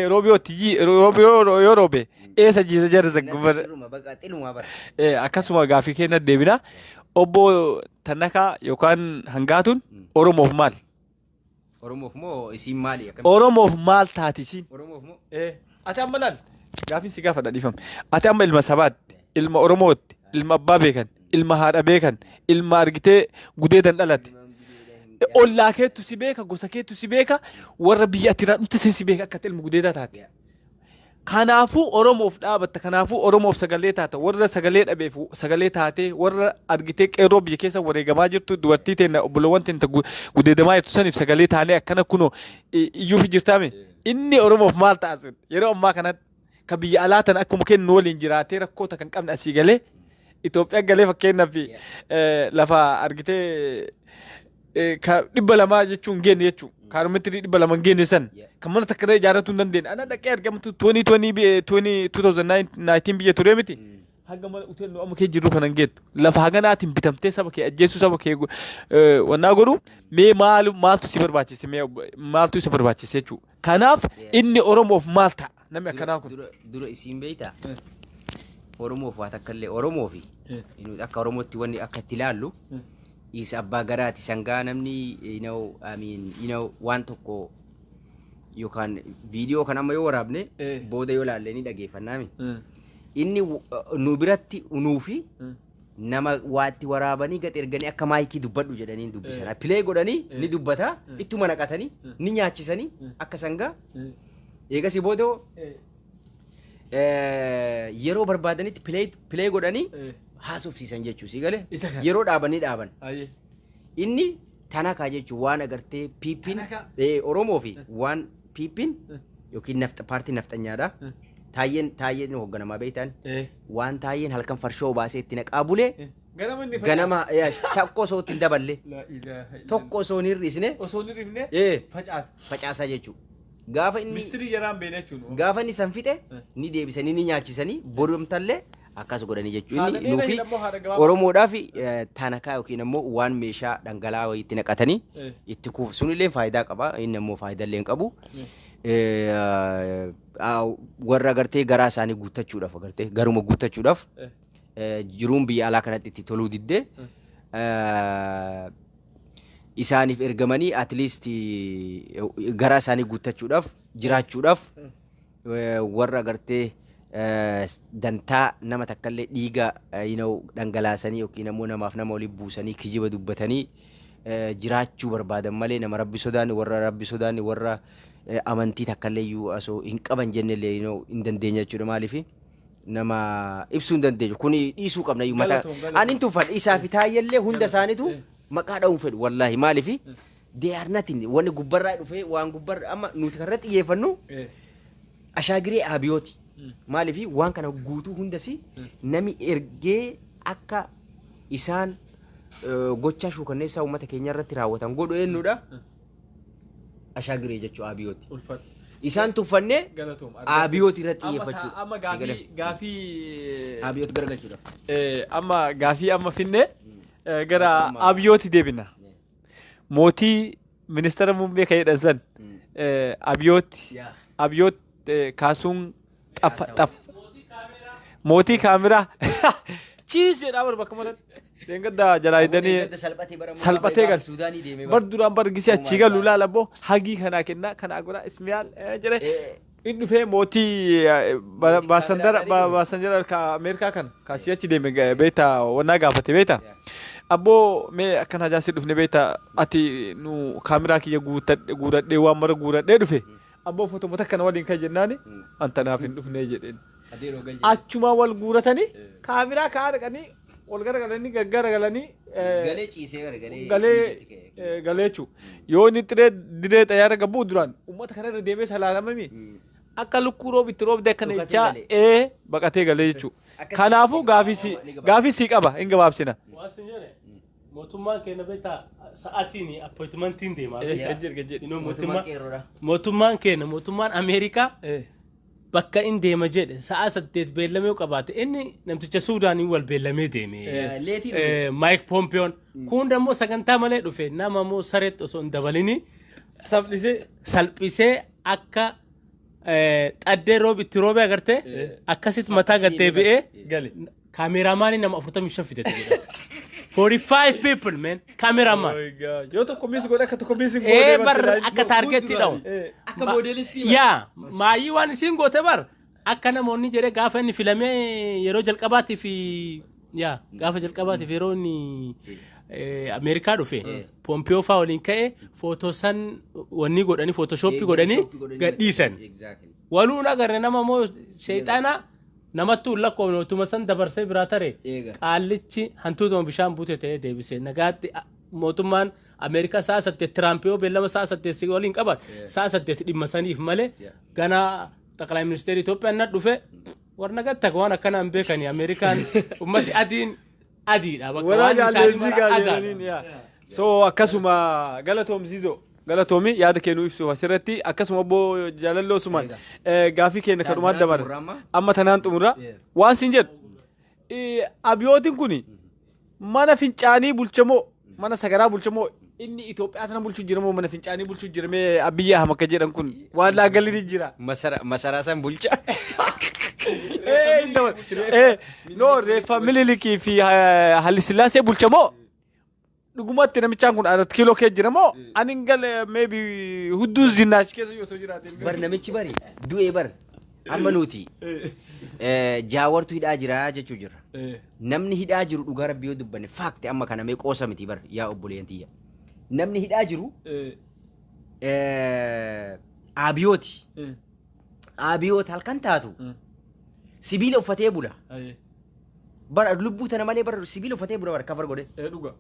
A: Roobi yoo itti jii, roobi yoo roobe eessa jiisa jara san gubbara? Akkasuma gaafii kenna deebina. Obbo Tannakaa yookaan Hangaatuun Oromoof maal?
B: Oromoof moo isiin maali?
A: Oromoof maal taati isiin?
B: Oromoof moo?
A: Ati amma laal, gaafiin si gaafadha, dhiifame. Ati amma ilma sabaatti, ilma Oromootti, ilma abbaa beekan, ilma haadha beekan, ilma argitee gudeedan dhalate. Ollaa keettu si beeka, gosa keettu si beeka, warra biyya ati irraa dhufte si beeka akka ati ilma gudeedaa taate. Kanaafuu Oromoof dhaabatta, kanaafuu Oromoof sagalee taata, warra sagalee dhabeef sagalee taatee, warra argitee qeerroo biyya keessa wareegamaa jirtu, dubartii teenya, obbolowwan teenya gudeedamaa jirtu saniif sagalee taanee akkana kunoo iyyuuf jirtaame. Inni Oromoof maal ta'a sun? Yeroo ammaa kanatti ka biyya alaa tan akkuma kennu waliin jiraatee rakkoota kan qabne asii galee Itoophiyaa galee, fakkeenyaaf lafa argitee ka 200 jechuun hin geenye jechuudha. Kaaroomeetirii 200 hin geenye san kan mana takka irra ijaarratuu hin dandeenye. Ana dhaqee argamtu 2020, 2019 biyya ture miti. Hanga mana hotel nu amma kee jirru kana hin geettu. Lafa haganaatiin bitamtee saba kee ajjeesuu, saba kee wannaa godhu, mee maalu maaltu si barbaachise, mee maaltu isa barbaachise jechuudha. Kanaaf inni Oromoof maal ta'a namni akkanaa kun?
B: Dura isiin beektaa? Oromoof waa takka illee Oromoofi akka Oromootti wanni akka itti ilaallu isa abbaa garaati sangaa namni I mean, waan tokko yookaan viidiyoo kan amma yoo waraabne booda yoo laalle ni dhageeffannaami. Inni nu biratti nuufi nama waatti waraabanii gad erganii akka maayikii dubbadhu jedhanii dubbisan. Play godhanii ni dubbata, ittuma naqatanii ni nyaachisanii akka sangaa. Eegasii booda yeroo barbaadanitti play godhanii haasofsiisan jechuu si galee, yeroo dhaabanii dhaaban. Inni tanakaa jechuun waan agartee PP'n Oromoo fi waan PP'n yookiin nafxa paartii nafxanyaadha. Taayyeen hoogganamaa beektan, waan taayyeen halkan farshoo baasee itti naqaa bulee ganama tokko osoo ittiin daballe, tokko osoo hin hir'isne
A: osoo hin hir'ifne facaasa.
B: Facaasaa jechuudha. Gaafa inni
A: Mistirii jaraan beena jechuudha.
B: Gaafa inni san fixe ni deebisanii ni nyaachisanii, borumtallee akkas godhanii jechuudha. Inni nuufi Oromoodhaaf tanakaa yookiin ammoo waan meeshaa dhangala'aa wayii itti naqatanii itti kuufu sunillee faayidaa qaba. Inni ammoo faayidaa illee hin qabu. Warra agartee garaa isaanii guuttachuudhaaf, agartee garuma guuttachuudhaaf, jiruun biyya alaa kanatti itti toluu diddee isaaniif ergamanii, at least garaa isaanii guuttachuudhaaf, jiraachuudhaaf, warra agartee dantaa nama takkallee dhiiga dhangalaasanii yookiin ammoo namaaf nama waliin buusanii kijiba dubbatanii Jiraachuu barbaadan malee nama Rabbi sodaanne, warra Rabbi sodaanne, warra amantii takkallee iyyuu osoo hin qaban jennellee hin dandeenya jechuudha. Maaliif nama ibsuu hin dandeenyu kun dhiisuu qabna iyyuu mataa.
A: Galatoom, galatoom.
B: Ani hin tuffadha isaa fi taayyellee hunda isaaniitu maqaa dha'uun fedhu wallaahi. Maaliif they are nothing. Wanni gubbarraa dhufee waan gubbarra amma nuti karra xiyyeeffannu ashaagiree abiyooti. Maaliif waan kana guutuu hundasi nami ergee akka isaan gochaa shuukanneessaa uummata keenya irratti raawwatan godhu eenyudha? Ashaagiree jechuu abiyooti.
A: Ulfadhu.
B: Isaan tuffannee
A: Galatoom.
B: abiyooti irratti
A: Amma
B: xiyyeeffachuu.
A: Amma gaafii gaafii
B: Abiyooti garagalchuudha.
A: Amma gaafii amma finne gara
B: Amma-
A: abiyooti deebina. Mootii ministeera muummee kan jedhan san abiyooti abiyoot kaasuun xafa xaf mootii kaameraa chiis jedhaa bar bakka maratti. Deengadda jalaa hidhanii salphatee gal.
B: Suudaanii deemee
A: bar duraan bar gisee
B: Oh my
A: achii galu
B: God.
A: laala boo hagii kanaa kennaa kanaa godhaa ismiyaal jedhee inni dhufee mootii baasandara baasandara ka Ameerikaa kan kaasii achi deeme beektaa wannaa gaafate beektaa. Abboo mee akkan hajaa si dhufne beektaa ati nu kaameraa kiyya guuradhee waan mara guuradhee dhufe abboo fotoma takka na waliin kan jennaani antanaaf hin dhufnee jedheen. Achuma wal guuratanii kaameraa kaa dhaqanii wal garagalanii gaggaragalanii
B: Galee ciisee bara galee.
A: Galee galee jechuudha. Yoo inni diree diree xayyaara gabbuu duraan uummata kana irra deemee salaalamami akka lukkuu roobitti roobde akkana
B: Dhokatee
A: jechaa
B: galee.
A: Baqatee galee jechuudha.
B: Akkasitti
A: Kanaafuu gaafii si gaafii si qaba hin gabaabsina.
C: Waan sin jedhe mootummaan keenya beektaa sa'aatiin appointmentiin deema.
A: Gajjir gajjir.
C: You know,
B: Mootummaan
C: mootummaan
B: qeerroodha.
C: mootummaan keenya mootummaan Ameerikaa bakka inni deema jedhe sa'a 8 beellamee qabaate inni namticha Suudaanii wal beellamee deeme.
B: Leetiin
C: Mike Pompeoon kun dammoo sagantaa malee dhufe nama immoo sareetti osoo hin dabalini
A: Salphisee.
C: Salphisee akka xaddee roobi itti roobee agartee akkasitti mataa gad deebi'ee
A: Gale.
C: Kaameraamaanii nama 45 fidate jedha. 45 people, man, cameraman.
A: Yoo tokko miss godhe akka tokko miss
C: Bar akka targetti dha'u.
B: Akka moodelistii.
C: Yaa maayii waan isiin goote bar akka namoonni jedhe gaafa inni filamee yeroo jalqabaatiif yaa gaafa jalqabaatiif yeroo inni Ameerikaa dhufe Pompiyoo faa waliin ka'e footoo san wanni godhanii Photoshopii godhanii gadhiisan. Waluun agarre nama immoo sheexaana namattuu hin lakkoofne utuma san dabarsee biraa tare.
B: Eega.
C: Qaallichi hantuutuma bishaan buute ta'ee deebise nagaatti mootummaan Ameerikaa sa'a 8 Tiraamp yoo beellama sa'a 8 si waliin qabaate sa'a 8 dhimma saniif malee gana xaqalaa ministeera Itoophiyaa na dhufe warra nagatta waan akkanaan beekani Ameerikaan ummati adiin adiidha bakka
A: Walaa
C: waan isaanii
A: jaalleessii
C: mara
A: gaazexeeniin
C: adaadha.
A: yaa. So akkasuma galatoomsiisoo galatoomi yaada kennuu ibsuuf asirratti akkasuma obbo Jaalalloo Sumaan gaafii keenya kan dhumaatti dabala. Amma tanaan xumura. Waan siin jedhu abiyootiin kuni mana fincaanii bulchamoo mana sagaraa bulchamoo inni Itoophiyaa tana bulchuu jira moo mana fincaanii bulchuu jira mee Abiyyi Ahmad kan jedhan kun waan laagalli ni jira.
B: Masaraa san bulcha.
A: Hin dabala. No reeffa Minilikii fi Haile Sillaasee bulchamoo dhugumatti namichaan kun 4 kiiloo kee jira moo ani hin galle maybe hudduu zinnaash keessa yoo osoo jiraate.
B: Bar namichi bari du'ee bar amma nuti jaawartu hidhaa jira jechuu jirra. Namni hidhaa jiru dhugaa rabbii yoo dubbanne faakti amma kana mee qoosa miti bar yaa obboleeyyan tiyya. Namni hidhaa jiru abiyooti. Abiyooti halkan taatu sibiila uffatee bula. Bara lubbuu tana malee bara sibiila uffatee bula bara kafar godhe.
A: Dhuga.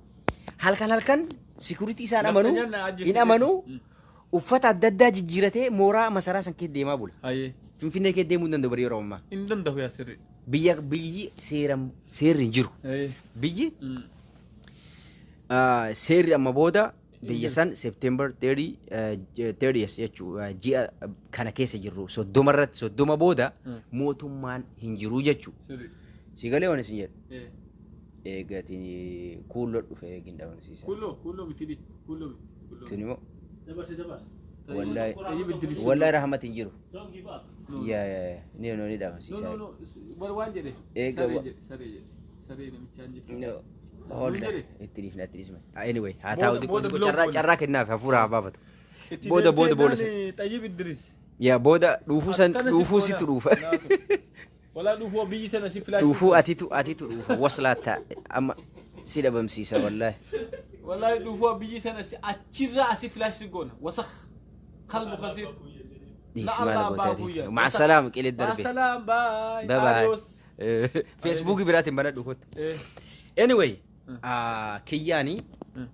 B: Halkan halkan security isaan amanuu
A: Nafxanyaan ajjeessu
B: hin amanuu uffata adda addaa jijjiiratee mooraa masaraa san keessa deemaa bula. Finfinnee keessa deemuu hin danda'u bari yeroo ammaa.
A: Hin danda'u yaa sirri.
B: Biyya biyyi seera seerri hin jiru. Biyyi seerri amma booda biyya san September 30 30 jechuu ji'a kana keessa jirru 30 irratti 30 booda mootummaan hin jiru jechuu.
A: Sirri.
B: Si galee waan isin jedhu. Eegati kuulloo dhufe eegin dhabamsiisa.
A: Kulloo kulloo miti kulloo miti. Kulloo.
B: Tun immoo
C: Dabarsi dabarsi.
B: wallahi
A: Tayyib Idris.
B: wallahi rahmat hin jiru.
C: Don't give up.
B: Yaa yaa yaa ni ni
A: No
B: dhabamsiisa.
A: no no bar waan jedhe.
B: Eega
A: Saree jedhe saree jedhe. Saree namichaan jedhe.
B: No. Hold
A: jedhe.
B: itti dhiifna itti dhiisna. Anyway haa taa'u
A: Booda-
B: xiqqoo
A: booda
B: xiqqoo
A: block
B: carraa
A: goone.
B: carraa kennaaf hafuura haa baafatu.
A: Itti
B: Booda booda booda.
A: deemtee Tayyib Idris.
B: Yaa booda dhuufuu san
A: Akkana si
B: dhuufuu
A: goona.
B: situ dhuufa.
A: Walaa dhuufuu biyyi sana si filaashi.
B: Dhuufuu atitu atitu dhuufa waslaatta amma si dhabamsiisa wallahi.
A: Wallahi dhufuu biyyi sana si achirraa asii flash goona. Wasakh. Qalbu kasiir.
B: Dhiisi
A: La
B: maal
A: Allah
B: gootaati.
A: baabuuyya.
B: Ma'a salaam qilee darbe.
A: Salaam bye.
B: Bye bye.
A: Adios.
B: Feesbuukii biraatiin banadhu kottu.
A: Eh.
B: Anyway, kiyyaani
A: Mm.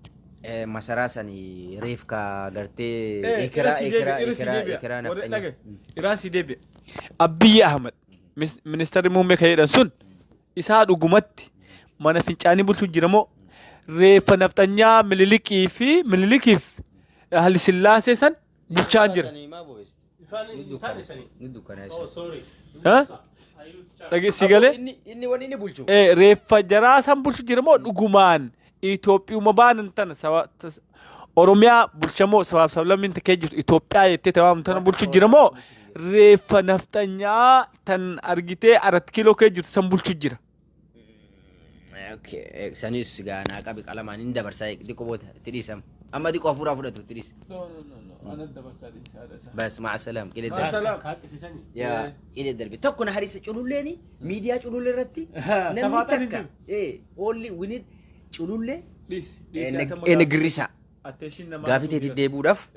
B: masaraa sanii reefka gartee
A: Eh,
B: ekeraa
A: irra si
B: ekeraa
A: deebi'a, irra si
B: ekeraa
A: deebi'a.
B: ekeraa
A: Warri
B: nafxanyaa.
A: dhagaye. Iraan si deebi'a. Abiyyi Ahmad ministeerri muummee kan jedhan sun isaa dhugumatti mana fincaanii bulchuu jira moo reeffa nafxanyaa Mililikii fi Mililikiif Haile Sillaasee san bulchaa jira.
B: Nu dukkaneessa.
C: Sorry.
A: Ha? Dhageessi galee?
B: Inni wanni inni bulchu.
A: Reeffa jaraa san bulchu jira moo dhugumaan Itoophiyuma baanan tana Oromiyaa bulchamoo sabaaf sablammiin takkee jirtu Itoophiyaa jettee tawaamtu tana bulchu jira moo reeffa nafxanyaa tan argitee arat kiiloo kee jirtu san bulchu jira.
B: Okay, sanis gaanaa qabi qalamaan hin dabarsaa xiqqoo booda itti dhiisama. Amma xiqqoo hafuuraa fudhatu itti dhiisa. Bas ma'a salaam qilee darbe. Yaa qilee darbe. Tokko na harisa cululleeni miidiyaa culullee irratti namni
A: Safaaxaan hin
B: takka oolli winid culullee
A: jiru.
B: girrisa. Gaafii teetii deebi'uudhaaf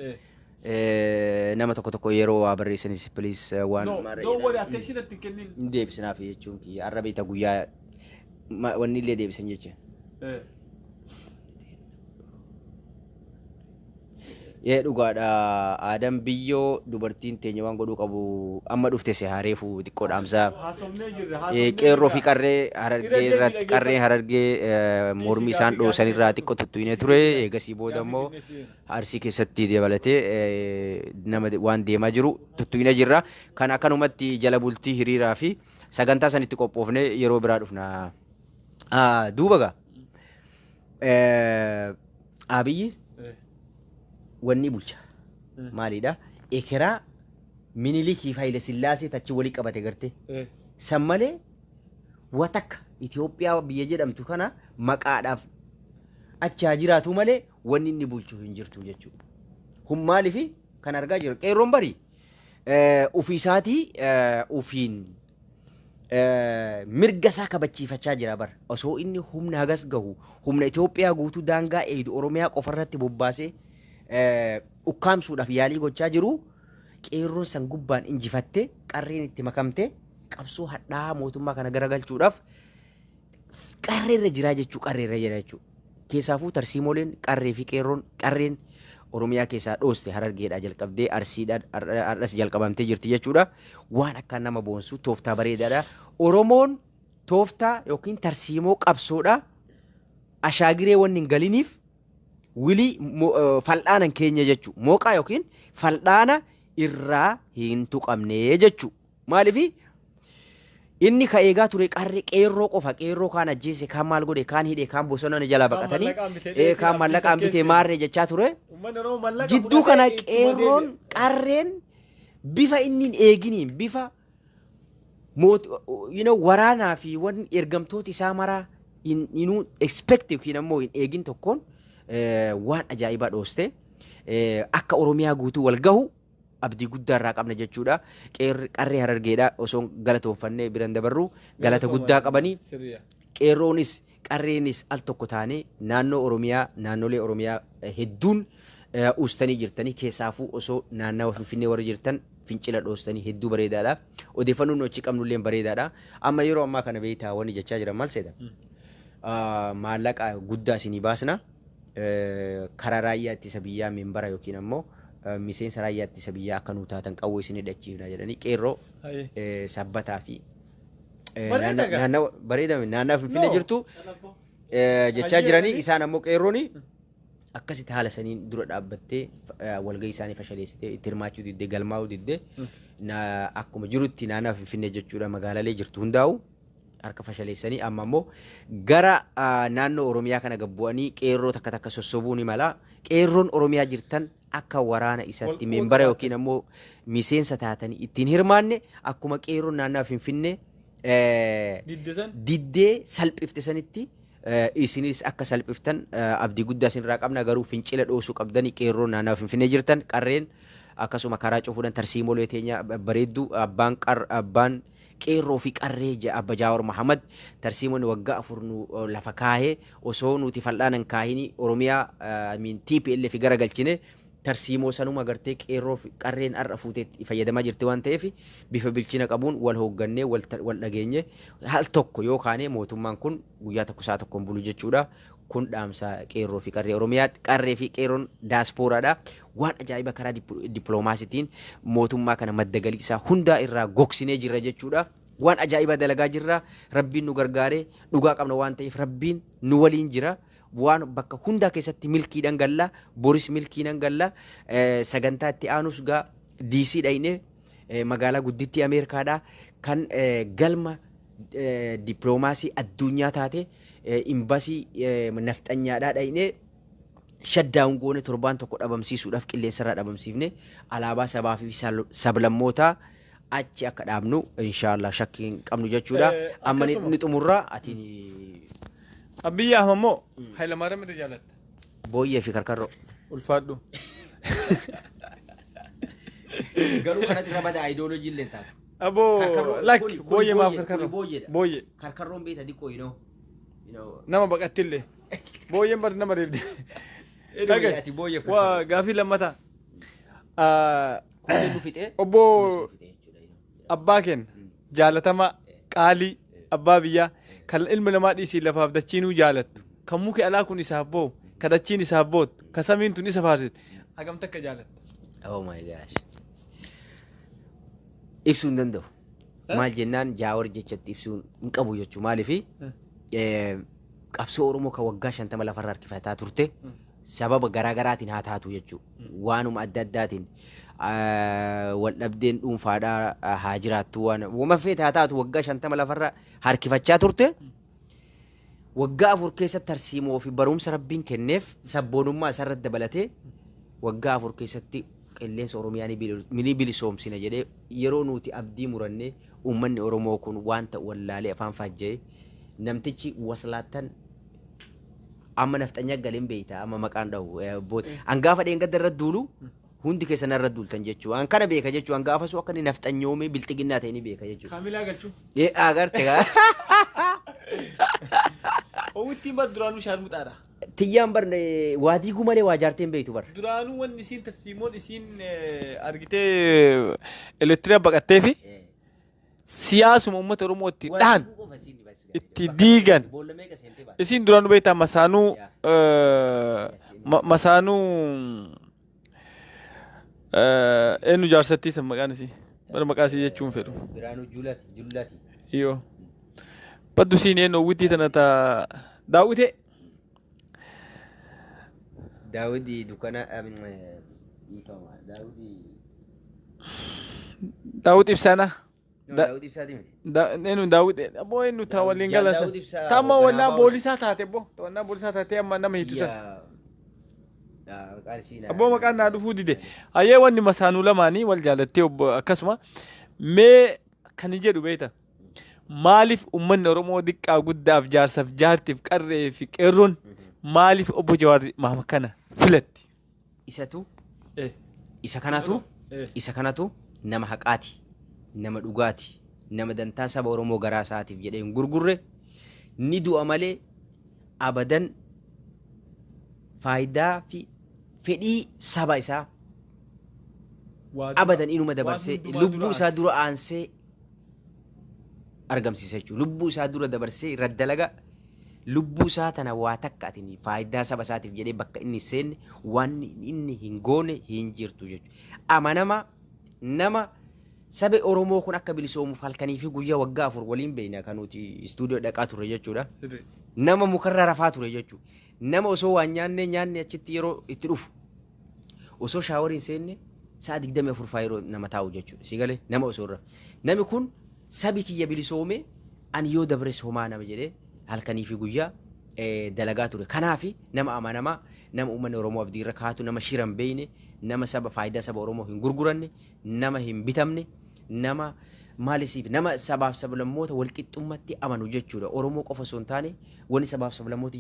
B: nama tokko tokko yeroo waa barreessanis please waan
A: No,
B: maarra
A: don't worry,
B: jedhan
A: attention itti hin kennin.
B: hin deebisinaaf jechuun kiyya arra beekta guyyaa wanni illee deebisan jecha. Ee dhugaadha aadaan biyyoo dubartiin teenya waan godhuu qabu amma dhufte si haareefu xiqqoo dhaamsaa.
A: Haasofnee jirra. Haasofnee
B: Qeerroo fi
A: jirra.
B: qarree harargee
A: Irra deebi
B: irratti qarree
A: dhaggeeffadhu.
B: harargee mormii isaan
A: Dhiisi
B: dhoosan irraa
A: gaaffii
B: xiqqoo tuttuqinee ture eegasii booda immoo Arsii keessatti dabalatee nama waan deemaa jiru tuttuqinee jirra. Kan akkanumatti jala bultii hiriiraa fi sagantaa sanitti qophoofne yeroo biraa dhufna. Duuba gaa Abiyyi wanni bulcha maalidha? Ekeraa Minilikii fi Haile Sillaasee tachi walii qabate gartee. San malee watakka Itoophiyaa biyya jedhamtu kana maqaadhaaf achi haa jiraatu malee wanni inni bulchu hin jirtu jechuudha. Kun maaliif kan argaa jiru qeerroon bari ofii isaatii ofiin mirga isaa kabachiifachaa jira bara. Osoo inni humna hagas gahu humna Itoophiyaa guutuu daangaa eegdu Oromiyaa qofarratti bobbaasee ukkaamsuudhaaf yaalii gochaa jiru qeerroon san gubbaan injifattee qarreen itti makamtee qabsoo hadhaa'aa mootummaa kana garagalchuudhaaf qarreerra jiraa jechuu qarreerra jira jechuu. Keessaafuu tarsiimooleen qarree fi qeerroon qarreen Oromiyaa keessaa dhooste Harargeedhaa jalqabdee Arsiidhaa har'as jalqabamtee jirti jechuudha. Waan akka nama boonsu tooftaa bareedaadha. Oromoon tooftaa yookiin tarsiimoo qabsoodha. Ashaagiree wanni hin galiniif wilii fal'aana hin keenya jechuu. Mooqaa yookiin fal'aana irraa hin tuqamne jechuu. Maaliifi inni ka eegaa ture qarree qeerroo qofa qeerroo kaan ajjeese kaan maal godhe kaan hidhe kaan bosona jalaa
A: Kaan
B: baqatanii
A: mallaqaan bitee dheedhee
B: kaan mallaqaan
A: abdiisa
B: bitee
A: keessa.
B: maarree jechaa ture.
A: Uummanni Oromoo mallaqa
B: Jidduu kana
A: fudhatee ittuma
B: qeerroon
A: deebi'a.
B: qarreen bifa inni hin eeginiin bifa waraanaa fi wanni ergamtooti isaa maraa inuu expect yookiin ammoo hin eegin tokkoon waan ajaa'ibaa dhooste akka Oromiyaa guutuu wal gahu abdii guddaa irraa qabna jechuudha. Qarree Harargeedha osoo galatoonfannee biran dabarru galata guddaa qabanii
A: Sirriya.
B: qeerroonis qarreenis al tokko taanee naannoo Oromiyaa naannolee Oromiyaa hedduun uustanii jirtanii keessaafuu osoo naannawa Finfinnee warra jirtan fincila dhoostanii hedduu bareedaadha. Odeeffannoon nu achi qabnullee bareedaadha. Amma yeroo ammaa kana beektaa wanni jechaa jiran maal seeta? Maallaqa guddaa isinii baasna. Karaa raayyaa ittisa biyyaa membara yookiin ammoo miseensa raayyaa ittisa biyyaa akka nuu taatan qawwee isin hidhachiifna jedhanii qeerroo
A: Haye.
B: sabbataa fi
A: Bareeda gaa.
B: naannawa bareeda naannawa Finfinnee
A: No.
B: jirtu jechaa
A: Hayyee
B: jiranii
A: jedhanii.
B: Isaan ammoo qeerrooni akkasitti haala saniin dura dhaabbattee walgahii isaanii fashaleessitee itti hirmaachuu diddee galmaa'uu diddee akkuma jirutti naannawa Finfinnee jechuudha magaalalee jirtu hundaa'u harka fashaleessanii amma ammoo gara naannoo Oromiyaa kana gabbu'anii qeerroo takka takka sossobuu ni mala. Qeerroon Oromiyaa jirtan akka waraana isatti
A: Wal
B: membara
A: quuxaa
B: yookiin ammoo miseensa taatanii ittiin hirmaanne akkuma qeerroon naannawa Finfinnee
A: Diddisan.
B: diddee salphifte sanitti isinis akka salphiftan abdii guddaa isinirraa qabna garuu fincila dhoosuu qabdanii qeerroon naannawa Finfinnee jirtan qarreen akkasuma karaa cufuudhaan tarsiimolee teenya bareedduu abbaan Qeerroo fi qarree Abba Jaawar Mahamad tarsiimoonni waggaa 4 nu lafa kaahee osoo nuti fal'aanan kaahini Oromiyaa TPLF garagalchine, tarsiimoo sanuma gartee qeerroo fi qarreen har'a fuutee fayyadamaa jirti waan ta'eef, bifa bilchina qabuun wal hooggannee, wal dhageenye, hal tokko yoo kaane mootummaan kun guyyaa tokko sa'a tokkoon bulu jechuudha. Kun dhaamsa qeerroo fi qarree Oromiyaa, qarree fi qeerroon daaspooraadha. Waan ajaa'iba karaa dippiloomaasiitiin mootummaa kana madda galii isaa hundaa irraa gogsinee jirra jechuudha. Waan ajaa'iba dalagaa jirra. Rabbiin nu gargaaree dhugaa qabna waan ta'eef Rabbiin nu waliin jira. Waan bakka hundaa keessatti milkiidhaan galla, boris milkiidhaan galla. Sagantaa itti aanus gaa DC dhayne, magaalaa guddittii Ameerikaadha, kan galma dippiloomaasii addunyaa taate, imbasii nafxanyaadhaa dhayne shutdown goone, torbaan tokko dhabamsiisuudhaaf qilleensarraa dhabamsiifne, alaabaa sabaa fi sablammootaa achi akka dhaabnu inshaallah shakkii hin qabnu jechuudha. Amma ni xumurraa ati.
A: Abiyyi Ahmad moo Hayilamaariyaam irra jaalatta?
B: Booyyee fi karkarroo.
A: Ulfaadhu.
B: Garuu kanatti irra bada ayidooloojii illee taatu.
A: Aboo lakki, booyyee maaf karkarroo?
B: Booyyeedha.
A: Booyyee.
B: Karkarroon beekta diqqoo you know.
A: Nama baqattillee. Booyyeen bar nama reebdi.
B: Ati booyyee.
A: Waa gaafii lammataa.
B: Kunneen nu fixee.
A: Obbo abbaa keenya jaalatamaa qaalii abbaa biyyaa kan ilma namaa dhiisii lafaaf dachiinuu jaalattu, kan muki alaa kun isaaf boo'u, kan dachiin isaaf boottu, kan samiin tun isa faarsitu, hagam takka jaalatta?
B: Oh my gosh. Ibsuu hin danda'u. Maal jennaan, Jaawar jechatti ibsuu hin qabu jechuudha. Maaliifi, qabsoo Oromoo kan waggaa 50 lafarra harkifataa turte sababa garaa garaatiin haa taatu jechuudha. Waanuma adda addaatiin wal dhabdeen dhuunfaadhaa haa jiraattu, waan wama feete haa taatu, waggaa 50 lafarra harkifachaa turte. Waggaa 4 keessatti tarsiimoo fi barumsa Rabbiin kenneef, sabboonummaa isarratti dabalatee, waggaa 4 keessatti qilleensa Oromiyaa ni bilisoomsina jedhee, yeroo nuti abdii murannee uummanni Oromoo kun waan ta'u wallaalee afaan faajja'ee, namtichi waslaattan amma nafxanyaa galeen beeyta, amma maqaan dhahu an gaafa dheengadda irra duulu hundi keessan irra duultan jechuu, an kana beeka jechuu, an gaafa suu akka inni nafxanyoomee bilxiginnaa ta'e ni beeka jechuu.
A: Kaamilaa galchuu.
B: Ee, agarte gaa.
A: Owwittiin bar duraanuu shaarmuxaadha.
B: Tiyyaan bar waa diiguu malee waa jaarteen beeytu bar.
A: Duraanuu wanni isiin tarsiimoon isiin argitee elektiriya baqattee fi siyaasuma uummata Oromoo itti dhahan itti diigan. Isiin duraanuu beektaa masaanuu masaanuu eenyu jaarsattii san maqaan isii bara maqaa isii jechuun fedhu.
B: Biraanuu Juulaati Jullaati.
A: Iyo. Baddu siin eenyu owwittii tana ta daawwitee.
B: Daawidi dukkana dhiifama Daawidi.
A: Daawwit Ibsaanaa.
B: Daawudi Ibsaati miti.
A: Eenyu daawwit aboo eenyu ta waliin galasa.
B: Daawud Ibsaa.
A: Ta amma
B: hoogganaa
A: wannaa
B: Abaa'ooti.
A: Boolisaa taate boo. Ta wannaa boolisaa taate amma nama hiitu san.
B: Maqaan isii
A: Abboo maqaan naa dhufuu dide. Hayyee, wanni masaanuu lamaanii wal jaalattee obbo akkasuma mee kan jedhu beekta. Maaliif uummanni Oromoo diqqaa guddaaf jaarsaaf jaartiif qarree fi qeerroon maaliif obbo Jawaar Mahmad kana filatti?
B: Isatu isa kanatu isa kanatu nama haqaati, nama dhugaati, nama dantaa saba Oromoo garaa isaatiif jedhee hin gurgurre, ni du'a malee abadan faayidaa fi fedhii saba isaa abadan inuma dabarsee lubbuu isaa dura aansee argamsiisa jechuudha. Lubbuu isaa dura dabarsee irra dalaga, lubbuu isaa tana waa takka ati faayidaa saba isaatiif jedhee bakka inni seenne waan inni hin goone hin jirtu jechuudha. Amanama nama sabi Oromoo kun akka bilisoomuuf halkanii fi guyyaa waggaa 4 waliin beekna kan nuti istuudiyoo dhaqaa turre jechuudha. Nama mukarra rafaa ture jechuudha. Nama osoo waan nyaanne nyaanne achitti yeroo itti dhufu osoo shower hin seenne sa'a 24 faa yeroo nama taa'u jechuudha. Si galee, nama osoo irra. Namni kun sabi kiyya bilisoome ani yoo dabres homaa nama jedhee halkanii fi guyyaa dalagaa ture. Kanaafi nama amanamaa, nama uummanni Oromoo abdii irra kaatu, nama shira hin beekne, nama saba faayidaa saba Oromoo hin gurguranne, nama hin bitamne, nama maalisiif nama sabaaf sablammoota walqixxummatti amanu jechuudha. Oromoo qofa osoo hin taane wanni sabaaf sablammoota